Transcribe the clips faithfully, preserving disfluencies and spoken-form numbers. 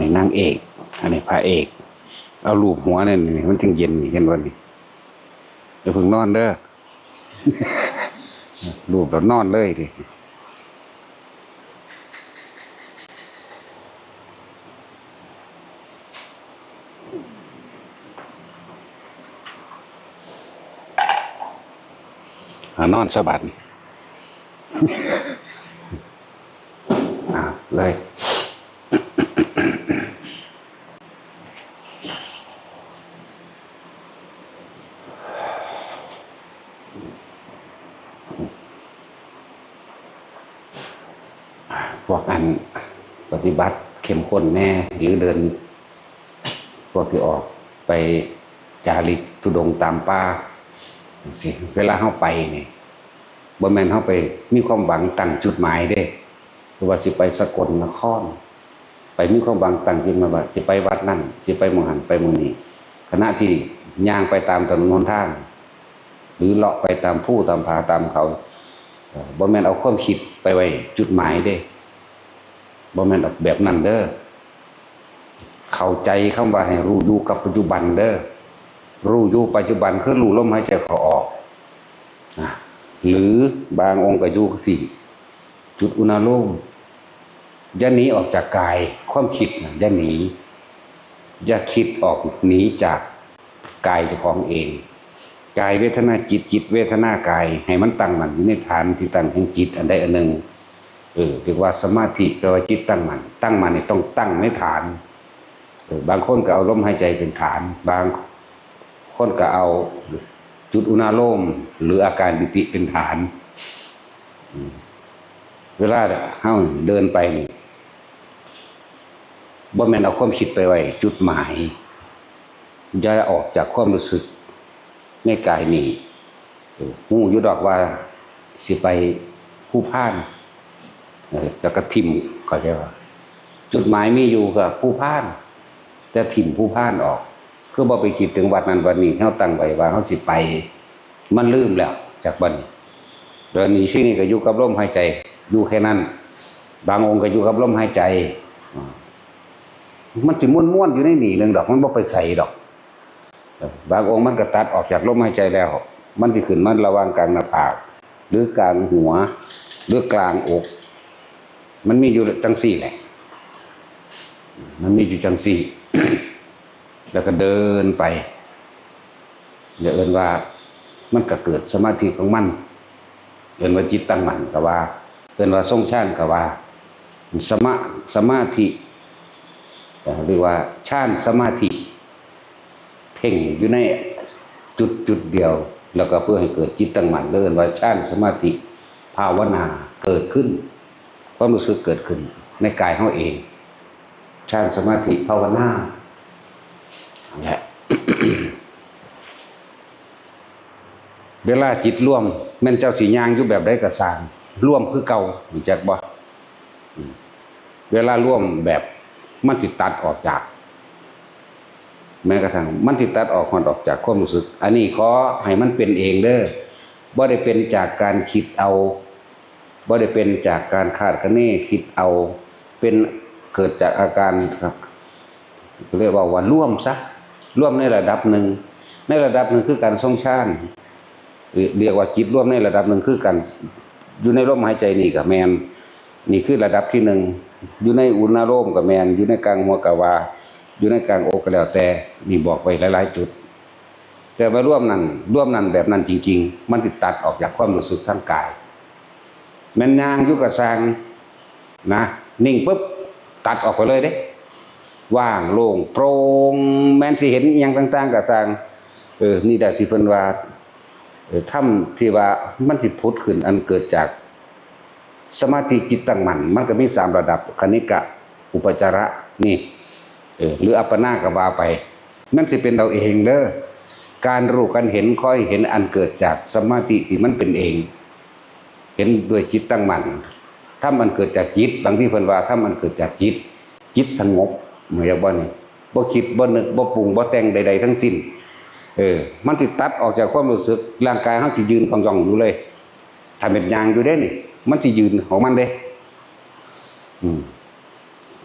นี่นางเอก อันนี้พระเอก เอาลูบหัวเนี่ย นี่มันจึงเย็น นี่เห็นบ่นี่ อย่าเพิ่งนอนเด้อ ลูบแล้วนอนเลยดิ อ่ะ นอนสะบัด อ่ะ เลย พวกอันปฏิบัติเข้มข้นแน่ หรือเดิน พวกที่ออกไปจาริกธุดงค์ตามป่าจั่งซี้ เวลาเฮาไปนี่ บ่แม่นเฮาไปมีความหวังตั้งจุดหมายเด้ คือว่าสิไปสกลนคร ไปมีความหวังตั้งจิตมาว่าสิไปวัดนั่น สิไปหม่องหั้น ไปหม่องนี้ ขณะที่ย่างไปตามถนนหนทาง หรือเลาะไปตามภูตามผาตามเขา เอ่อ บ่แม่นเอาความคิดไปไว้จุดหมายเด้ บ่แม่นแบบนั้นเด้อ เข้าใจคำว่าให้รู้อยู่กับปัจจุบันเด้อ รู้อยู่ปัจจุบันคือรู้ลมหายใจเข้าออก นะ หรือบางองค์ก็อยู่ที่จุดอุณาโลม อย่าหนีออกจากกาย ความคิดนะ อย่าหนี อย่าคิดออกหนีจากกายเจ้าของเอง กายเวทนาจิต จิตเวทนากาย ให้มันตั้งมั่นอยู่ในฐานที่ตั้งแห่งจิตอันใดอันหนึ่ง เออ เรียกว่าสมาธิ แปลว่าจิตตั้งมั่น ตั้งมั่นนี่ต้องตั้งในฐาน เออ บางคนก็เอาลมหายใจเป็นฐาน บางคนก็เอาจุดอุณาโลม หรืออาการปีติเป็นฐาน อืม เวลาเฮาเดินไปนี่ บ่แม่นเอาความคิดไปไว้จุดหมาย อย่าออกจากความรู้สึกในกายนี้ เออ ฮู้อยู่ดอกว่าสิไปภูพาน เออ แล้วก็ถิ่ม เข้าใจบ่ จุดหมายมีอยู่ก็ภูพาน แต่ถิ่มภูพานออก คือบ่ไปคิดถึงวัดนั้นวัดนี้ เฮาตั้งไว้ว่าเฮาสิไป มันลืมแล้วจากบัดนี้ เดี๋ยวนี้สิ่งนี้ก็อยู่กับลมหายใจ อยู่แค่นั้น บางองค์ก็อยู่กับลมหายใจ อ่า มันสิม่วนๆอยู่ในนี่หนึ่งดอก มันบ่ไปไสดอก เออ บางองค์มันก็ตัดออกจากลมหายใจแล้ว มันสิขึ้นมาระหว่างกลางหน้าผาก หรือกลางหัว หรือกลางอก มันมีอยู่จั่งซี้แหละ มันมีอยู่จั่งซี้ แล้วก็เดินไป อย่าเอิ้นว่ามันก็เกิดสมาธิของมัน เอิ้นว่าจิตตั้งมั่นก็ว่า เอิ้นว่าทรงฌานก็ว่า สมา- สมาธิ เอ่อ เรียกว่าฌานสมาธิ เพ่งอยู่ในจุดจุดเดียว แล้วก็เพื่อให้เกิดจิตตั้งมั่น เอิ้นว่าฌานสมาธิ ภาวนาเกิดขึ้น ความรู้สึกเกิดขึ้นในกายเฮาเอง ฌานสมาธิภาวนา นั่นแหละ เวลาจิตรวม แม่นเจ้าสิย่างอยู่แบบใดก็ซ่าง รวมคือเก่า รู้จักบ่ อืม เวลารวมแบบ มันสิตัดออกจาก แม้กระทั่งมันสิตัดออกฮอดออกจากความรู้สึก อันนี้ขอให้มันเป็นเองเด้อ บ่ได้เป็นจากการคิดเอา บ่ได้เป็นจากการคาดคะเนคิดเอา เป็น เกิดจากอาการครับ เรียกว่า ว่ารวมซะ รวมในระดับหนึ่ง ในระดับหนึ่งคือการทรงฌาน เรียกว่าจิตรวมในระดับหนึ่งคือการ อยู่ในลมหายใจนี่ก็แม่น นี่คือระดับที่หนึ่ง อยู่ในอุณาโลมก็แม่น อยู่ในกลางหัวก็ว่า อยู่ในกลางอกก็แล้วแต่ นี่บอกไว้หลายๆจุด แต่ว่ารวมนั่น รวมนั่นแบบนั้นจริงๆ มันสิตัดออกจากความรู้สึกทางกาย แม่นย่างอยู่ก็ซ่างนะ นิ่งปุ๊บ ตัดออกไปเลยเด้ ว่างโล่งโปร่ง แม่นสิเห็นอิหยังต่างๆก็ซ่าง เออ นี่แหละที่เพิ่นว่า เออ ธรรมที่ว่ามันสิผุดขึ้นอันเกิดจากสมาธิจิตตั้งมั่น มันก็มีสามระดับ คณิกะ อุปจาระ นี่ เออ หรืออัปปนาก็ว่าไป มันสิเป็นเอาเองเด้อ การรู้การเห็น คอยเห็นอันเกิดจากสมาธิที่มันเป็นเอง เห็นด้วยจิตตั้งมั่น ธรรมอันเกิดจากจิต บางทีเพิ่นว่าธรรมอันเกิดจากจิต จิตสงบ แม่นบ่นี่ บ่คิด บ่นึก บ่ปรุง บ่แต่งใดๆทั้งสิ้น เออ มันสิตัดออกจากความรู้สึก ร่างกายเฮาสิยืนผ่องๆอยู่เลย ถ้าแม่นย่างอยู่เด้นี่ มันสิยืนของมันเด้ อืม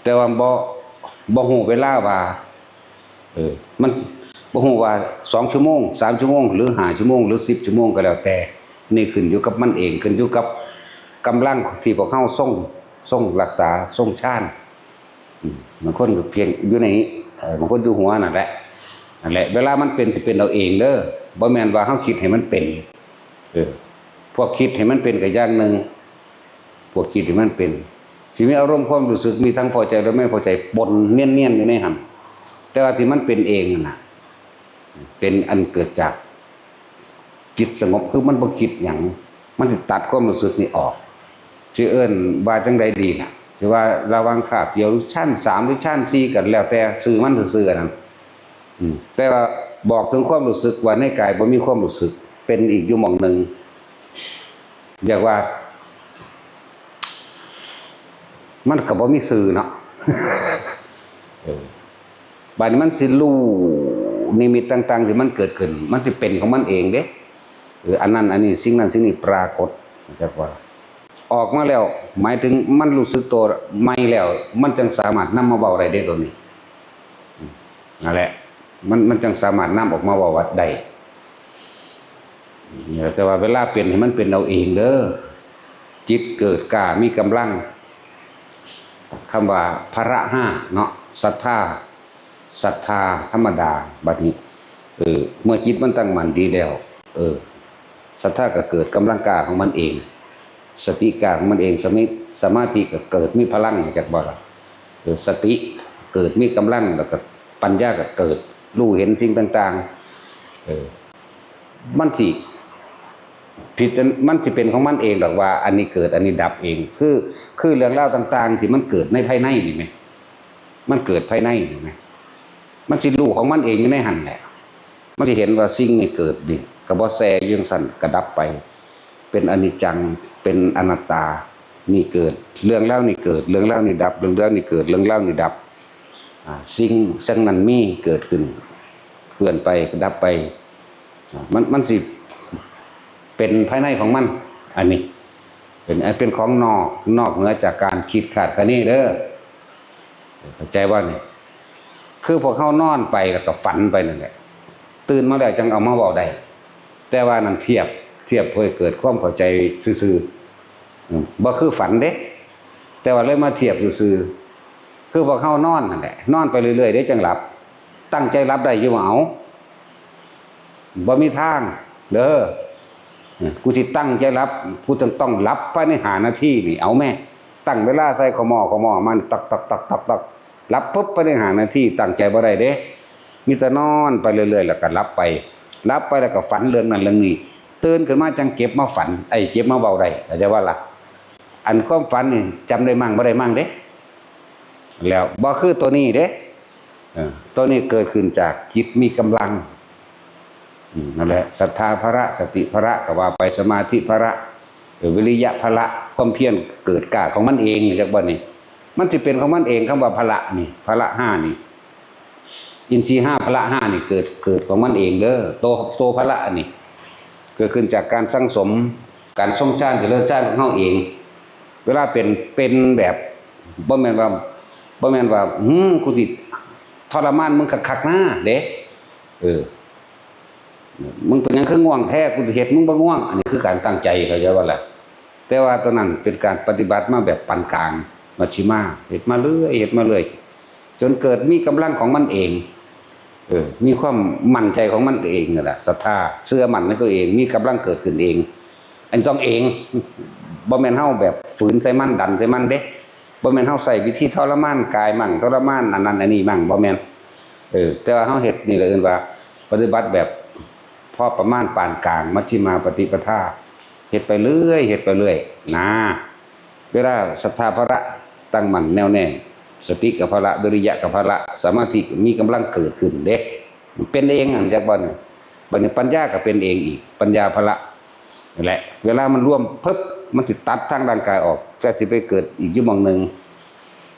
แต่ว่าบ่ บ่ฮู้เวลาว่า เออ มันบ่ฮู้ว่าสองชั่วโมง สามชั่วโมง หรือห้าชั่วโมง หรือสิบชั่วโมงก็แล้วแต่ นี่ขึ้นอยู่กับมันเอง ขึ้นอยู่กับกำลังที่พวกเฮาทรง ทรงรักษา ทรงฌาน อืม บางคนก็เพียงอยู่ในนี้ เอ่อ บางคนอยู่หัวนั่นแหละ นั่นแหละ เวลามันเป็นสิเป็นเอาเองเด้อ บ่แม่นว่าเฮาคิดให้มันเป็น เออ พวกคิดให้มันเป็นก็อย่างหนึ่ง พวกคิดให้มันเป็น สิมีอารมณ์ความรู้สึก มีทั้งพอใจและไม่พอใจ ปนเนียนๆอยู่ในหั่น แต่ว่าที่มันเป็นเองนั่นน่ะ เป็นอันเกิดจากจิตสงบ คือมันบ่คิดหยัง มันสิตัดความรู้สึกนี่ออก สิเอิ้นว่าจั่งใดดีน่ะ สิว่าระหว่างคาบเดียว หรือฌานสาม หรือฌานสี่ ก็แล้วแต่ชื่อมันซื่อๆอันนั้น อืม แต่ว่าบอกถึงความรู้สึกว่าในกายบ่มีความรู้สึก เป็นอีกอยู่หม่องหนึ่ง เรียกว่า มันก็บ่มีชื่อเนาะ เออ บัดนี้มันสิรู้นิมิตต่างๆที่มันเกิดขึ้น มันสิเป็นของมันเองเด้ เออ อันนั้นอันนี้ สิ่งนั้นสิ่งนี้ปรากฏ จักว่า ออกมาแล้ว หมายถึงมันรู้สึกตัวใหม่แล้ว มันจั่งสามารถนำมาเว้าได้เด้ตัวนี้ อืม นั่นแหละ มัน มันจั่งสามารถนำออกมาเว้าได้ เนี่ย แต่ว่าเวลาเป็นให้มันเป็นเอาเองเด้อ จิตเกิดกล้ามีกำลัง คำว่าพละห้าเนาะ ศรัทธา ศรัทธาธรรมดา บัดนี้ เออ เมื่อจิตมันตั้งมั่นดีแล้ว เออ ศรัทธาก็เกิดกำลังกล้าของมันเอง สติกล้าของมันเอง สมิ สมาธิก็เกิดมีพลัง จักบ่ล่ะ เออ สติเกิดมีกำลัง แล้วก็ปัญญาก็เกิด รู้เห็นสิ่งต่างๆ เออ มันสิผิด มันสิเป็นของมันเองดอกว่า อันนี้เกิด อันนี้ดับเอง คือ คือเรื่องราวต่างๆที่มันเกิดในภายในนี่แหม มันเกิดภายในนี่แหม มันสิรู้ของมันเองอยู่ในหั่นแหละ มันสิเห็นว่าสิ่งนี้เกิดนี่ ก็บ่แซ่อยู่จั่งซั้น ก็ดับไป เป็นอนิจจัง เป็นอนัตตา นี่เกิด เรื่องราวนี่เกิด เรื่องราวนี่ดับ เรื่องราวนี่เกิด เรื่องราวนี่ดับ อ่า สิ่ง สิ่งนั้นมีเกิดขึ้น เคลื่อนไป ดับไป อ่า มัน มันสิเป็นภายในของมัน อันนี้ เป็น อันเป็นของนอก นอกเหนือจากการคิดคาดคะเนเด้อ เข้าใจบ่นี่ คือพวกเฮานอนไปแล้วก็ฝันไปนั่นแหละ ตื่นมาแล้วจั่งเอามาเว้าได้ แต่ว่านั่นเทียบ เทียบเพื่อให้เกิดความเข้าใจซื่อๆ อืม บ่คือฝันเด้ แต่ว่าเลยมาเทียบซื่อๆ คือพวกเฮานอนนั่นแหละ นอนไปเรื่อยๆเด้จั่งหลับ ตั้งใจหลับได้อยู่บ่ เอา บ่มีทางเด้อ กูสิตั้งใจหลับ กูต้อง ต้องหลับภายในห้านาทีนี่ เอาแม่ ตั้งเวลาใส่ขมอ ขมอมัน ตัก ตัก ตัก ตัก ตัก หลับปุ๊บภายในห้านาที ตั้งใจบ่ได้เด้ มีแต่นอนไปเรื่อยๆ แล้วก็หลับไป หลับไปแล้วก็ฝันเรื่องนั้นเรื่องนี้ ตื่นขึ้นมาจั่งเก็บมาฝัน ไอ้เก็บมาเว้าได้ เข้าใจบ่ล่ะ อันความฝันนี่จำได้มั่งบ่ได้มั่งเด้ แล้วบ่คือตัวนี้เด้ เออ ตัวนี้เกิดขึ้นจากจิตมีกำลัง อืม นั่นแหละ ศรัทธาพละ สติพละก็ว่าไป สมาธิพละ เออ วิริยะพละ ความเพียรเกิดกล้าของมันเอง จักบ่นี่ มันสิเป็นของมันเอง คำว่าพละนี่ พละห้านี่ อินทรีย์ห้า พละห้านี่เกิด เกิดของมันเองเด้อ โต โตพละนี่ เกิดขึ้นจากการสั่งสม การทรงฌาน เจริญฌานของเฮาเอง เวลาเป็น เป็นแบบ บ่แม่นว่า บ่แม่นว่า "หืม กูสิทรมานมึงคักๆ นะ" เด้ เออ "มึงเป็นหยังคือง่วงแท้ กูสิเฮ็ดมึงบ่ง่วง" อันนี้คือการตั้งใจ เข้าใจบ่ล่ะ แต่ว่าตอนนั้นเป็นการปฏิบัติมาแบบปานกลาง มัชฌิมา เฮ็ดมาเรื่อย เฮ็ดมาเรื่อย จนเกิดมีกำลังของมันเอง เออ มีความมั่นใจของมันเองนั่นแหละ ศรัทธา เชื่อมั่นในตัวเอง มีกำลังเกิดขึ้นเอง อันต้องเอง บ่แม่นเฮาแบบฝืนใส่มัน ดันใส่มันเด้ บ่แม่นเฮาใช้วิธีทรมานกายมั่ง ทรมานอันนั้นอันนี้มั่ง บ่แม่น เออ แต่ว่าเฮาเฮ็ดนี่แหละเอิ้นว่าปฏิบัติแบบพอประมาณปานกลาง มัชฌิมาปฏิปทา เฮ็ดไปเรื่อย เฮ็ดไปเรื่อย นะ เวลาศรัทธาพละตั้งมั่นแน่วแน่ สติกับพละ วิริยะกับพละ สมาธิมีกำลังเกิดขึ้นเด้ เป็นเองหั่น จักบ่นี่ บัดนี้ปัญญาก็เป็นเองอีก ปัญญาพละ นั่นแหละ เวลามันรวมปึ๊บ มันสิตัดทางร่างกายออก ก็สิไปเกิดอีกอยู่หม่องหนึ่ง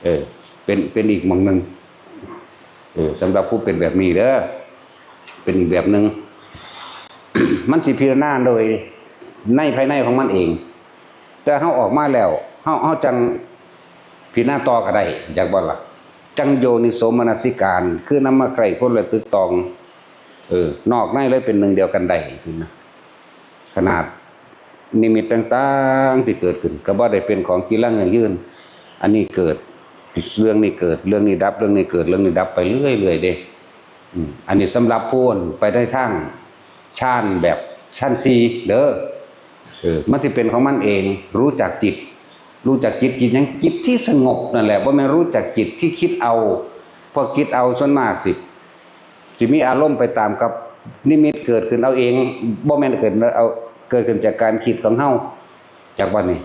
เออ เป็น เป็นอีกหม่องหนึ่ง เออ สำหรับผู้เป็นแบบนี้เด้อ เป็นอีกแบบหนึ่ง มันสิพิจารณาโดยในภายในของมันเอง แต่เฮาออกมาแล้ว เฮา เฮาจั่งพิจารณาต่อก็ได้ จักบ่ล่ะ จั่งโยนิโสมนสิการ คือนำมาใคร่ครวญและตึกตอง เออ นอกในเลยเป็นหนึ่งเดียวกันได้สินะ ขนาดนิมิตต่างๆที่เกิดขึ้น ก็บ่ได้เป็นของจีรังยั่งยืน อันนี้เกิด เรื่องนี้เกิด เรื่องนี้ดับ เรื่องนี้เกิด เรื่องนี้ดับไปเรื่อยๆเด้ อืม อันนี้สำหรับผู้ไปในทางฌานแบบฌานสี่เด้อ เออ มันสิเป็นของมันเอง รู้จักจิต รู้จักจิต จิตหยัง จิตที่สงบนั่นแหละ บ่แม่นรู้จักจิตที่คิดเอา พวกคิดเอาส่วนมากสิ สิมีอารมณ์ไปตามกับนิมิตเกิดขึ้นเอาเอง บ่แม่นเกิดเอา เกิดขึ้นจากการคิดของเฮา จักบ่นี่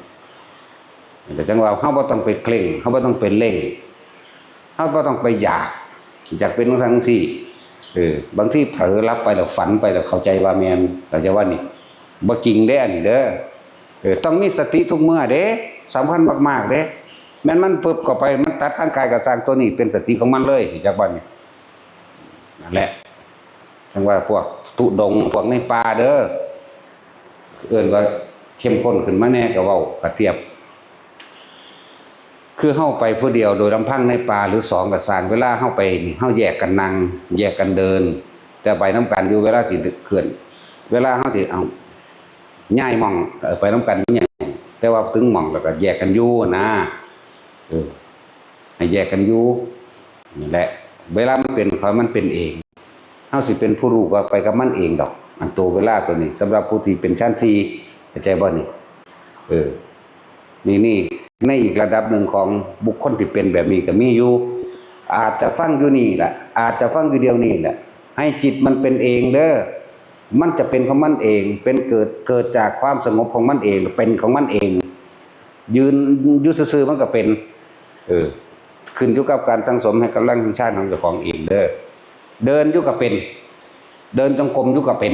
แต่จั่งว่าเฮาบ่ต้องไปเคร่ง เฮาบ่ต้องไปเร่ง เฮาบ่ต้องไปอยาก อยากเป็นจั่งซั้นจั่งซี้ เออ บางทีเผลอหลับไปแล้วฝันไปแล้วเข้าใจว่าแม่น เข้าใจว่านี่ บ่จริงเด้อันนี้เด้อ เออ ต้องมีสติทุกเมื่อเด้ สำคัญมากๆเด้ แม่นมันปึบเข้าไป มันตัดทางกายก็ซ่าง ตัวนี้เป็นสติของมันเลย จักบ่นี่ นั่นแหละ จั่งว่าพวกธุดงค์ พวกในป่าเด้อ เอิ้นว่าเข้มข้นขึ้นมาแหน่ ก็เว้า ก็เทียบ คือเฮาไปผู้เดียวโดยลำพังในป่าหรือสองก็ซ่าง เวลาเฮาไปนี่ เฮาแยกกันนั่ง แยกกันเดิน แต่ไปนำกันอยู่ เวลาสิเคลื่อน เวลาเฮาสิ เอา ย้ายหม่อง ก็ไปนำกันอยู่ ย้ายหม่อง แต่ว่าถึงหม่องแล้วก็แยกกันอยู่นะ เออ ให้แยกกันอยู่ นั่นแหละ เวลามันเป็นของมันเป็นเอง เฮาสิเป็นผู้รู้ก็ไปกับมันเองดอก อันตัวเวลาตัวนี้ สำหรับผู้ที่เป็นฌานสี่ เข้าใจบ่นี่ เออ นี่ นี่ ในอีกระดับหนึ่งของบุคคลที่เป็นแบบนี้ก็มีอยู่ อาจจะฟังอยู่นี่แหละ อาจจะฟังอยู่เดี๋ยวนี้แหละ ให้จิตมันเป็นเองเด้อ มันจะเป็นของมันเอง เป็นเกิด เกิดจากความสงบของมันเอง เป็นของมันเอง ยืนอยู่ซื่อๆมันก็เป็น เออ ขึ้นอยู่กับการสั่งสมให้กำลังฌานของเจ้าของเองเด้อ เดินอยู่ก็เป็น เดินจงกรมอยู่ก็เป็น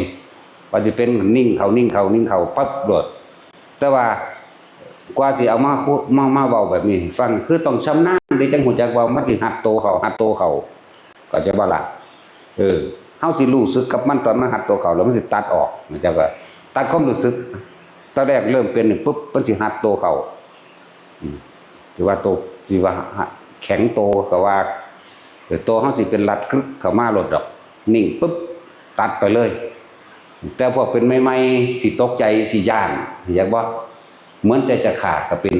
ว่าสิเป็นนิ่งเข้า นิ่งเข้า นิ่งเข้า ปั๊บโลด แต่ว่ากว่าสิเอามาคุ มา มาเว้าแบบนี้ให้ฟัง คือต้องชำนาญเด้ จั่งฮู้จักว่ามันสิหัดโตเข้า หัดโตเข้า เข้าใจบ่ล่ะ เออ เฮาสิรู้สึกกับมันตอนมันหัดโตเข้า แล้วมันสิตัดออก เข้าใจบ่ ตัดความรู้สึก ตอนแรกเริ่มเป็นนี่ปุ๊บ มันสิหัดโตเข้า อืม ที่ว่าโต ที่ว่าแข็งโตก็ว่า เออ โตเฮาสิเป็นรัดกรึบเข้ามาโลดดอก นิ่งปุ๊บ ตัดไปเลย แต่พวกเป็นใหม่ๆ สิตกใจ สิย้าน เข้าใจบ่ เหมือนใจจะขาดก็เป็น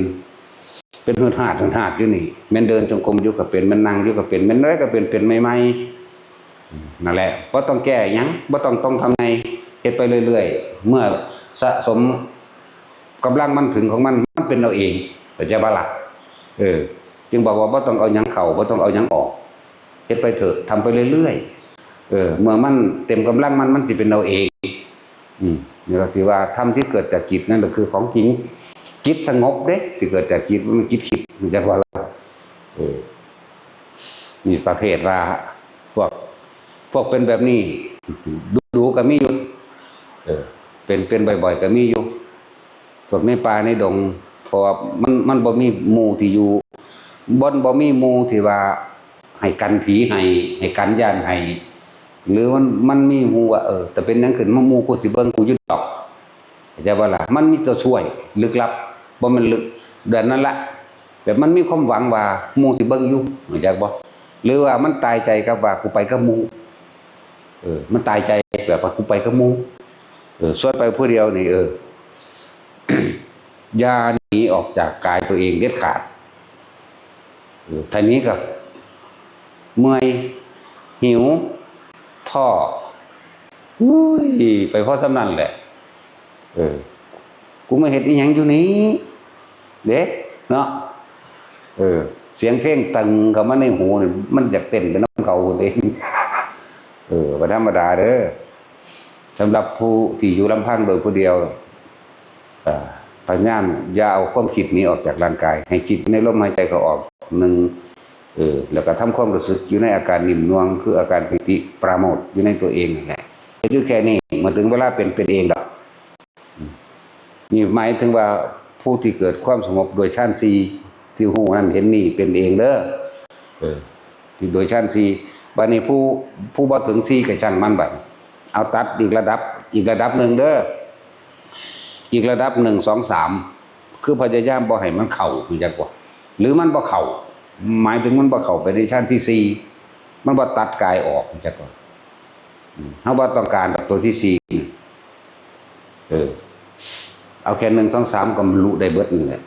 เป็นหืดหาด หืดหาดอยู่นี่ แม่นเดินจงกรมอยู่ก็เป็น แม่นนั่งอยู่ก็เป็น แม่นอะไรก็เป็น เป็นใหม่ๆ นั่นแหละ บ่ต้องแก้หยัง บ่ต้อง ต้องทำไง เฮ็ดไปเรื่อยๆ เมื่อสะสมกำลังมันถึงของมัน มันเป็นเอาเอง เข้าใจบ่ล่ะ เออ จึงบอกว่าบ่ต้องเอาหยังเข้า บ่ต้องเอาหยังออก เฮ็ดไปเถอะ ทำไปเรื่อยๆ เออ เมื่อมันเต็มกำลังมัน มันสิเป็นเอาเอง อืม นี่ก็ที่ว่าธรรมที่เกิดจากจิตนั่นก็คือของจริง จิตสงบเด้ ที่เกิดจากจิต มันจิตคิด เข้าใจบ่ล่ะ เออ มีประเภทว่า พวก พวกเป็นแบบนี้ ดูๆก็มีอยู่ เออ เป็น เป็นบ่อยๆก็มีอยู่ พวกในป่าในดง เพราะว่ามัน มันบ่มีหมู่ที่อยู่ บ่ บ่มีหมู่ที่ว่าให้กันผีให้ ให้กันย้านให้ หรือมัน มันมีหมู่ว่า เออ แต่เป็นหยังขึ้นมาหมู่กูสิเบิ่งกูอยู่ดอก เข้าใจบ่ล่ะ มันมีตัวช่วยลึกลับ บ่แม่นลึก แบบนั้นละ แบบมันมีความหวังว่าหมู่สิเบิ่งอยู่ เข้าใจบ่ หรือว่ามันตายใจกับว่ากูไปกับหมู่ เออ มันตายใจแบบว่ากูไปกับหมู่ เออ ส่วนไปผู้เดียวนี่ เออ อย่าหนีออกจากกายตัวเองเด็ดขาด เออ ถ้าหนีก็เมื่อย หิว ท้อ อุ้ย ไปพอส่ำนั้นแหละ เออ กูมาเฮ็ดอีหยังอยู่นี่ เด้ เนาะ เออ เสียงเพลงตึงเข้ามาในหูนี่ มันอยากเต้นไปนำเขาพุ้นเด้ เออ บ่ธรรมดาเด้อ สำหรับผู้ที่อยู่ลำพังโดยผู้เดียว เอ่อ พยายามอย่าเอาความคิดหนีออกจากร่างกาย ให้คิดในลมหายใจเข้าออก หนึ่ง เออ แล้วก็ทำความรู้สึกอยู่ในอาการนิ่มนวล คืออาการปีติปราโมทย์อยู่ในตัวเองนั่นแหละ เฮ็ดอยู่แค่นี้ เมื่อถึงเวลาเป็น เป็นเองดอก อืม นี่หมายถึงว่าผู้ที่เกิดความสงบโดยฌานสี่ ที่ฮู้นั่นเห็นนี่เป็นเองเด้อ เออ ที่โดยฌานสี่ บัดนี้ผู้ ผู้บ่ถึงสี่ก็ช่างมันบัด เอาตัดอีกระดับ อีกระดับหนึ่งเด้อ อีกระดับหนึ่ง สอง สาม คือพยายามบ่ให้มันเข้า รู้จักบ่ หรือมันบ่เข้า หมายถึงมันบ่เข้าไปในฌานที่สี่ มันบ่ตัดกายออกจักก่อน อืม เฮาบ่ต้องการดอกตัวที่สี่ เออ เอาแค่หนึ่ง สอง สาม ก็บรรลุได้เบิดนี่แหละ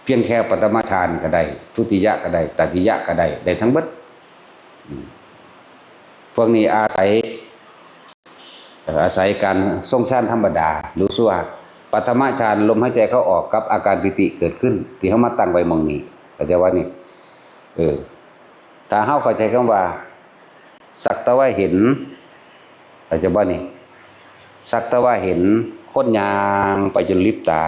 เพียงแค่ปฐมฌานก็ได้ ทุติยะก็ได้ ตติยะก็ได้ ได้ทั้งเบิด อืม พวกนี้อาศัย เอ่อ อาศัยการทรงฌานธรรมดา รู้สึกว่าปฐมฌาน ลมหายใจเข้าออกกับอาการปีติเกิดขึ้น ที่เฮามาตั้งไว้หม่องนี้ เข้าใจบ่นี่ เออ ถ้าเฮาเข้าใจคำว่า สักแต่ว่าเห็น เข้าใจบ่นี่ สักแต่ว่าเห็นคนย่างไปจนหลับตา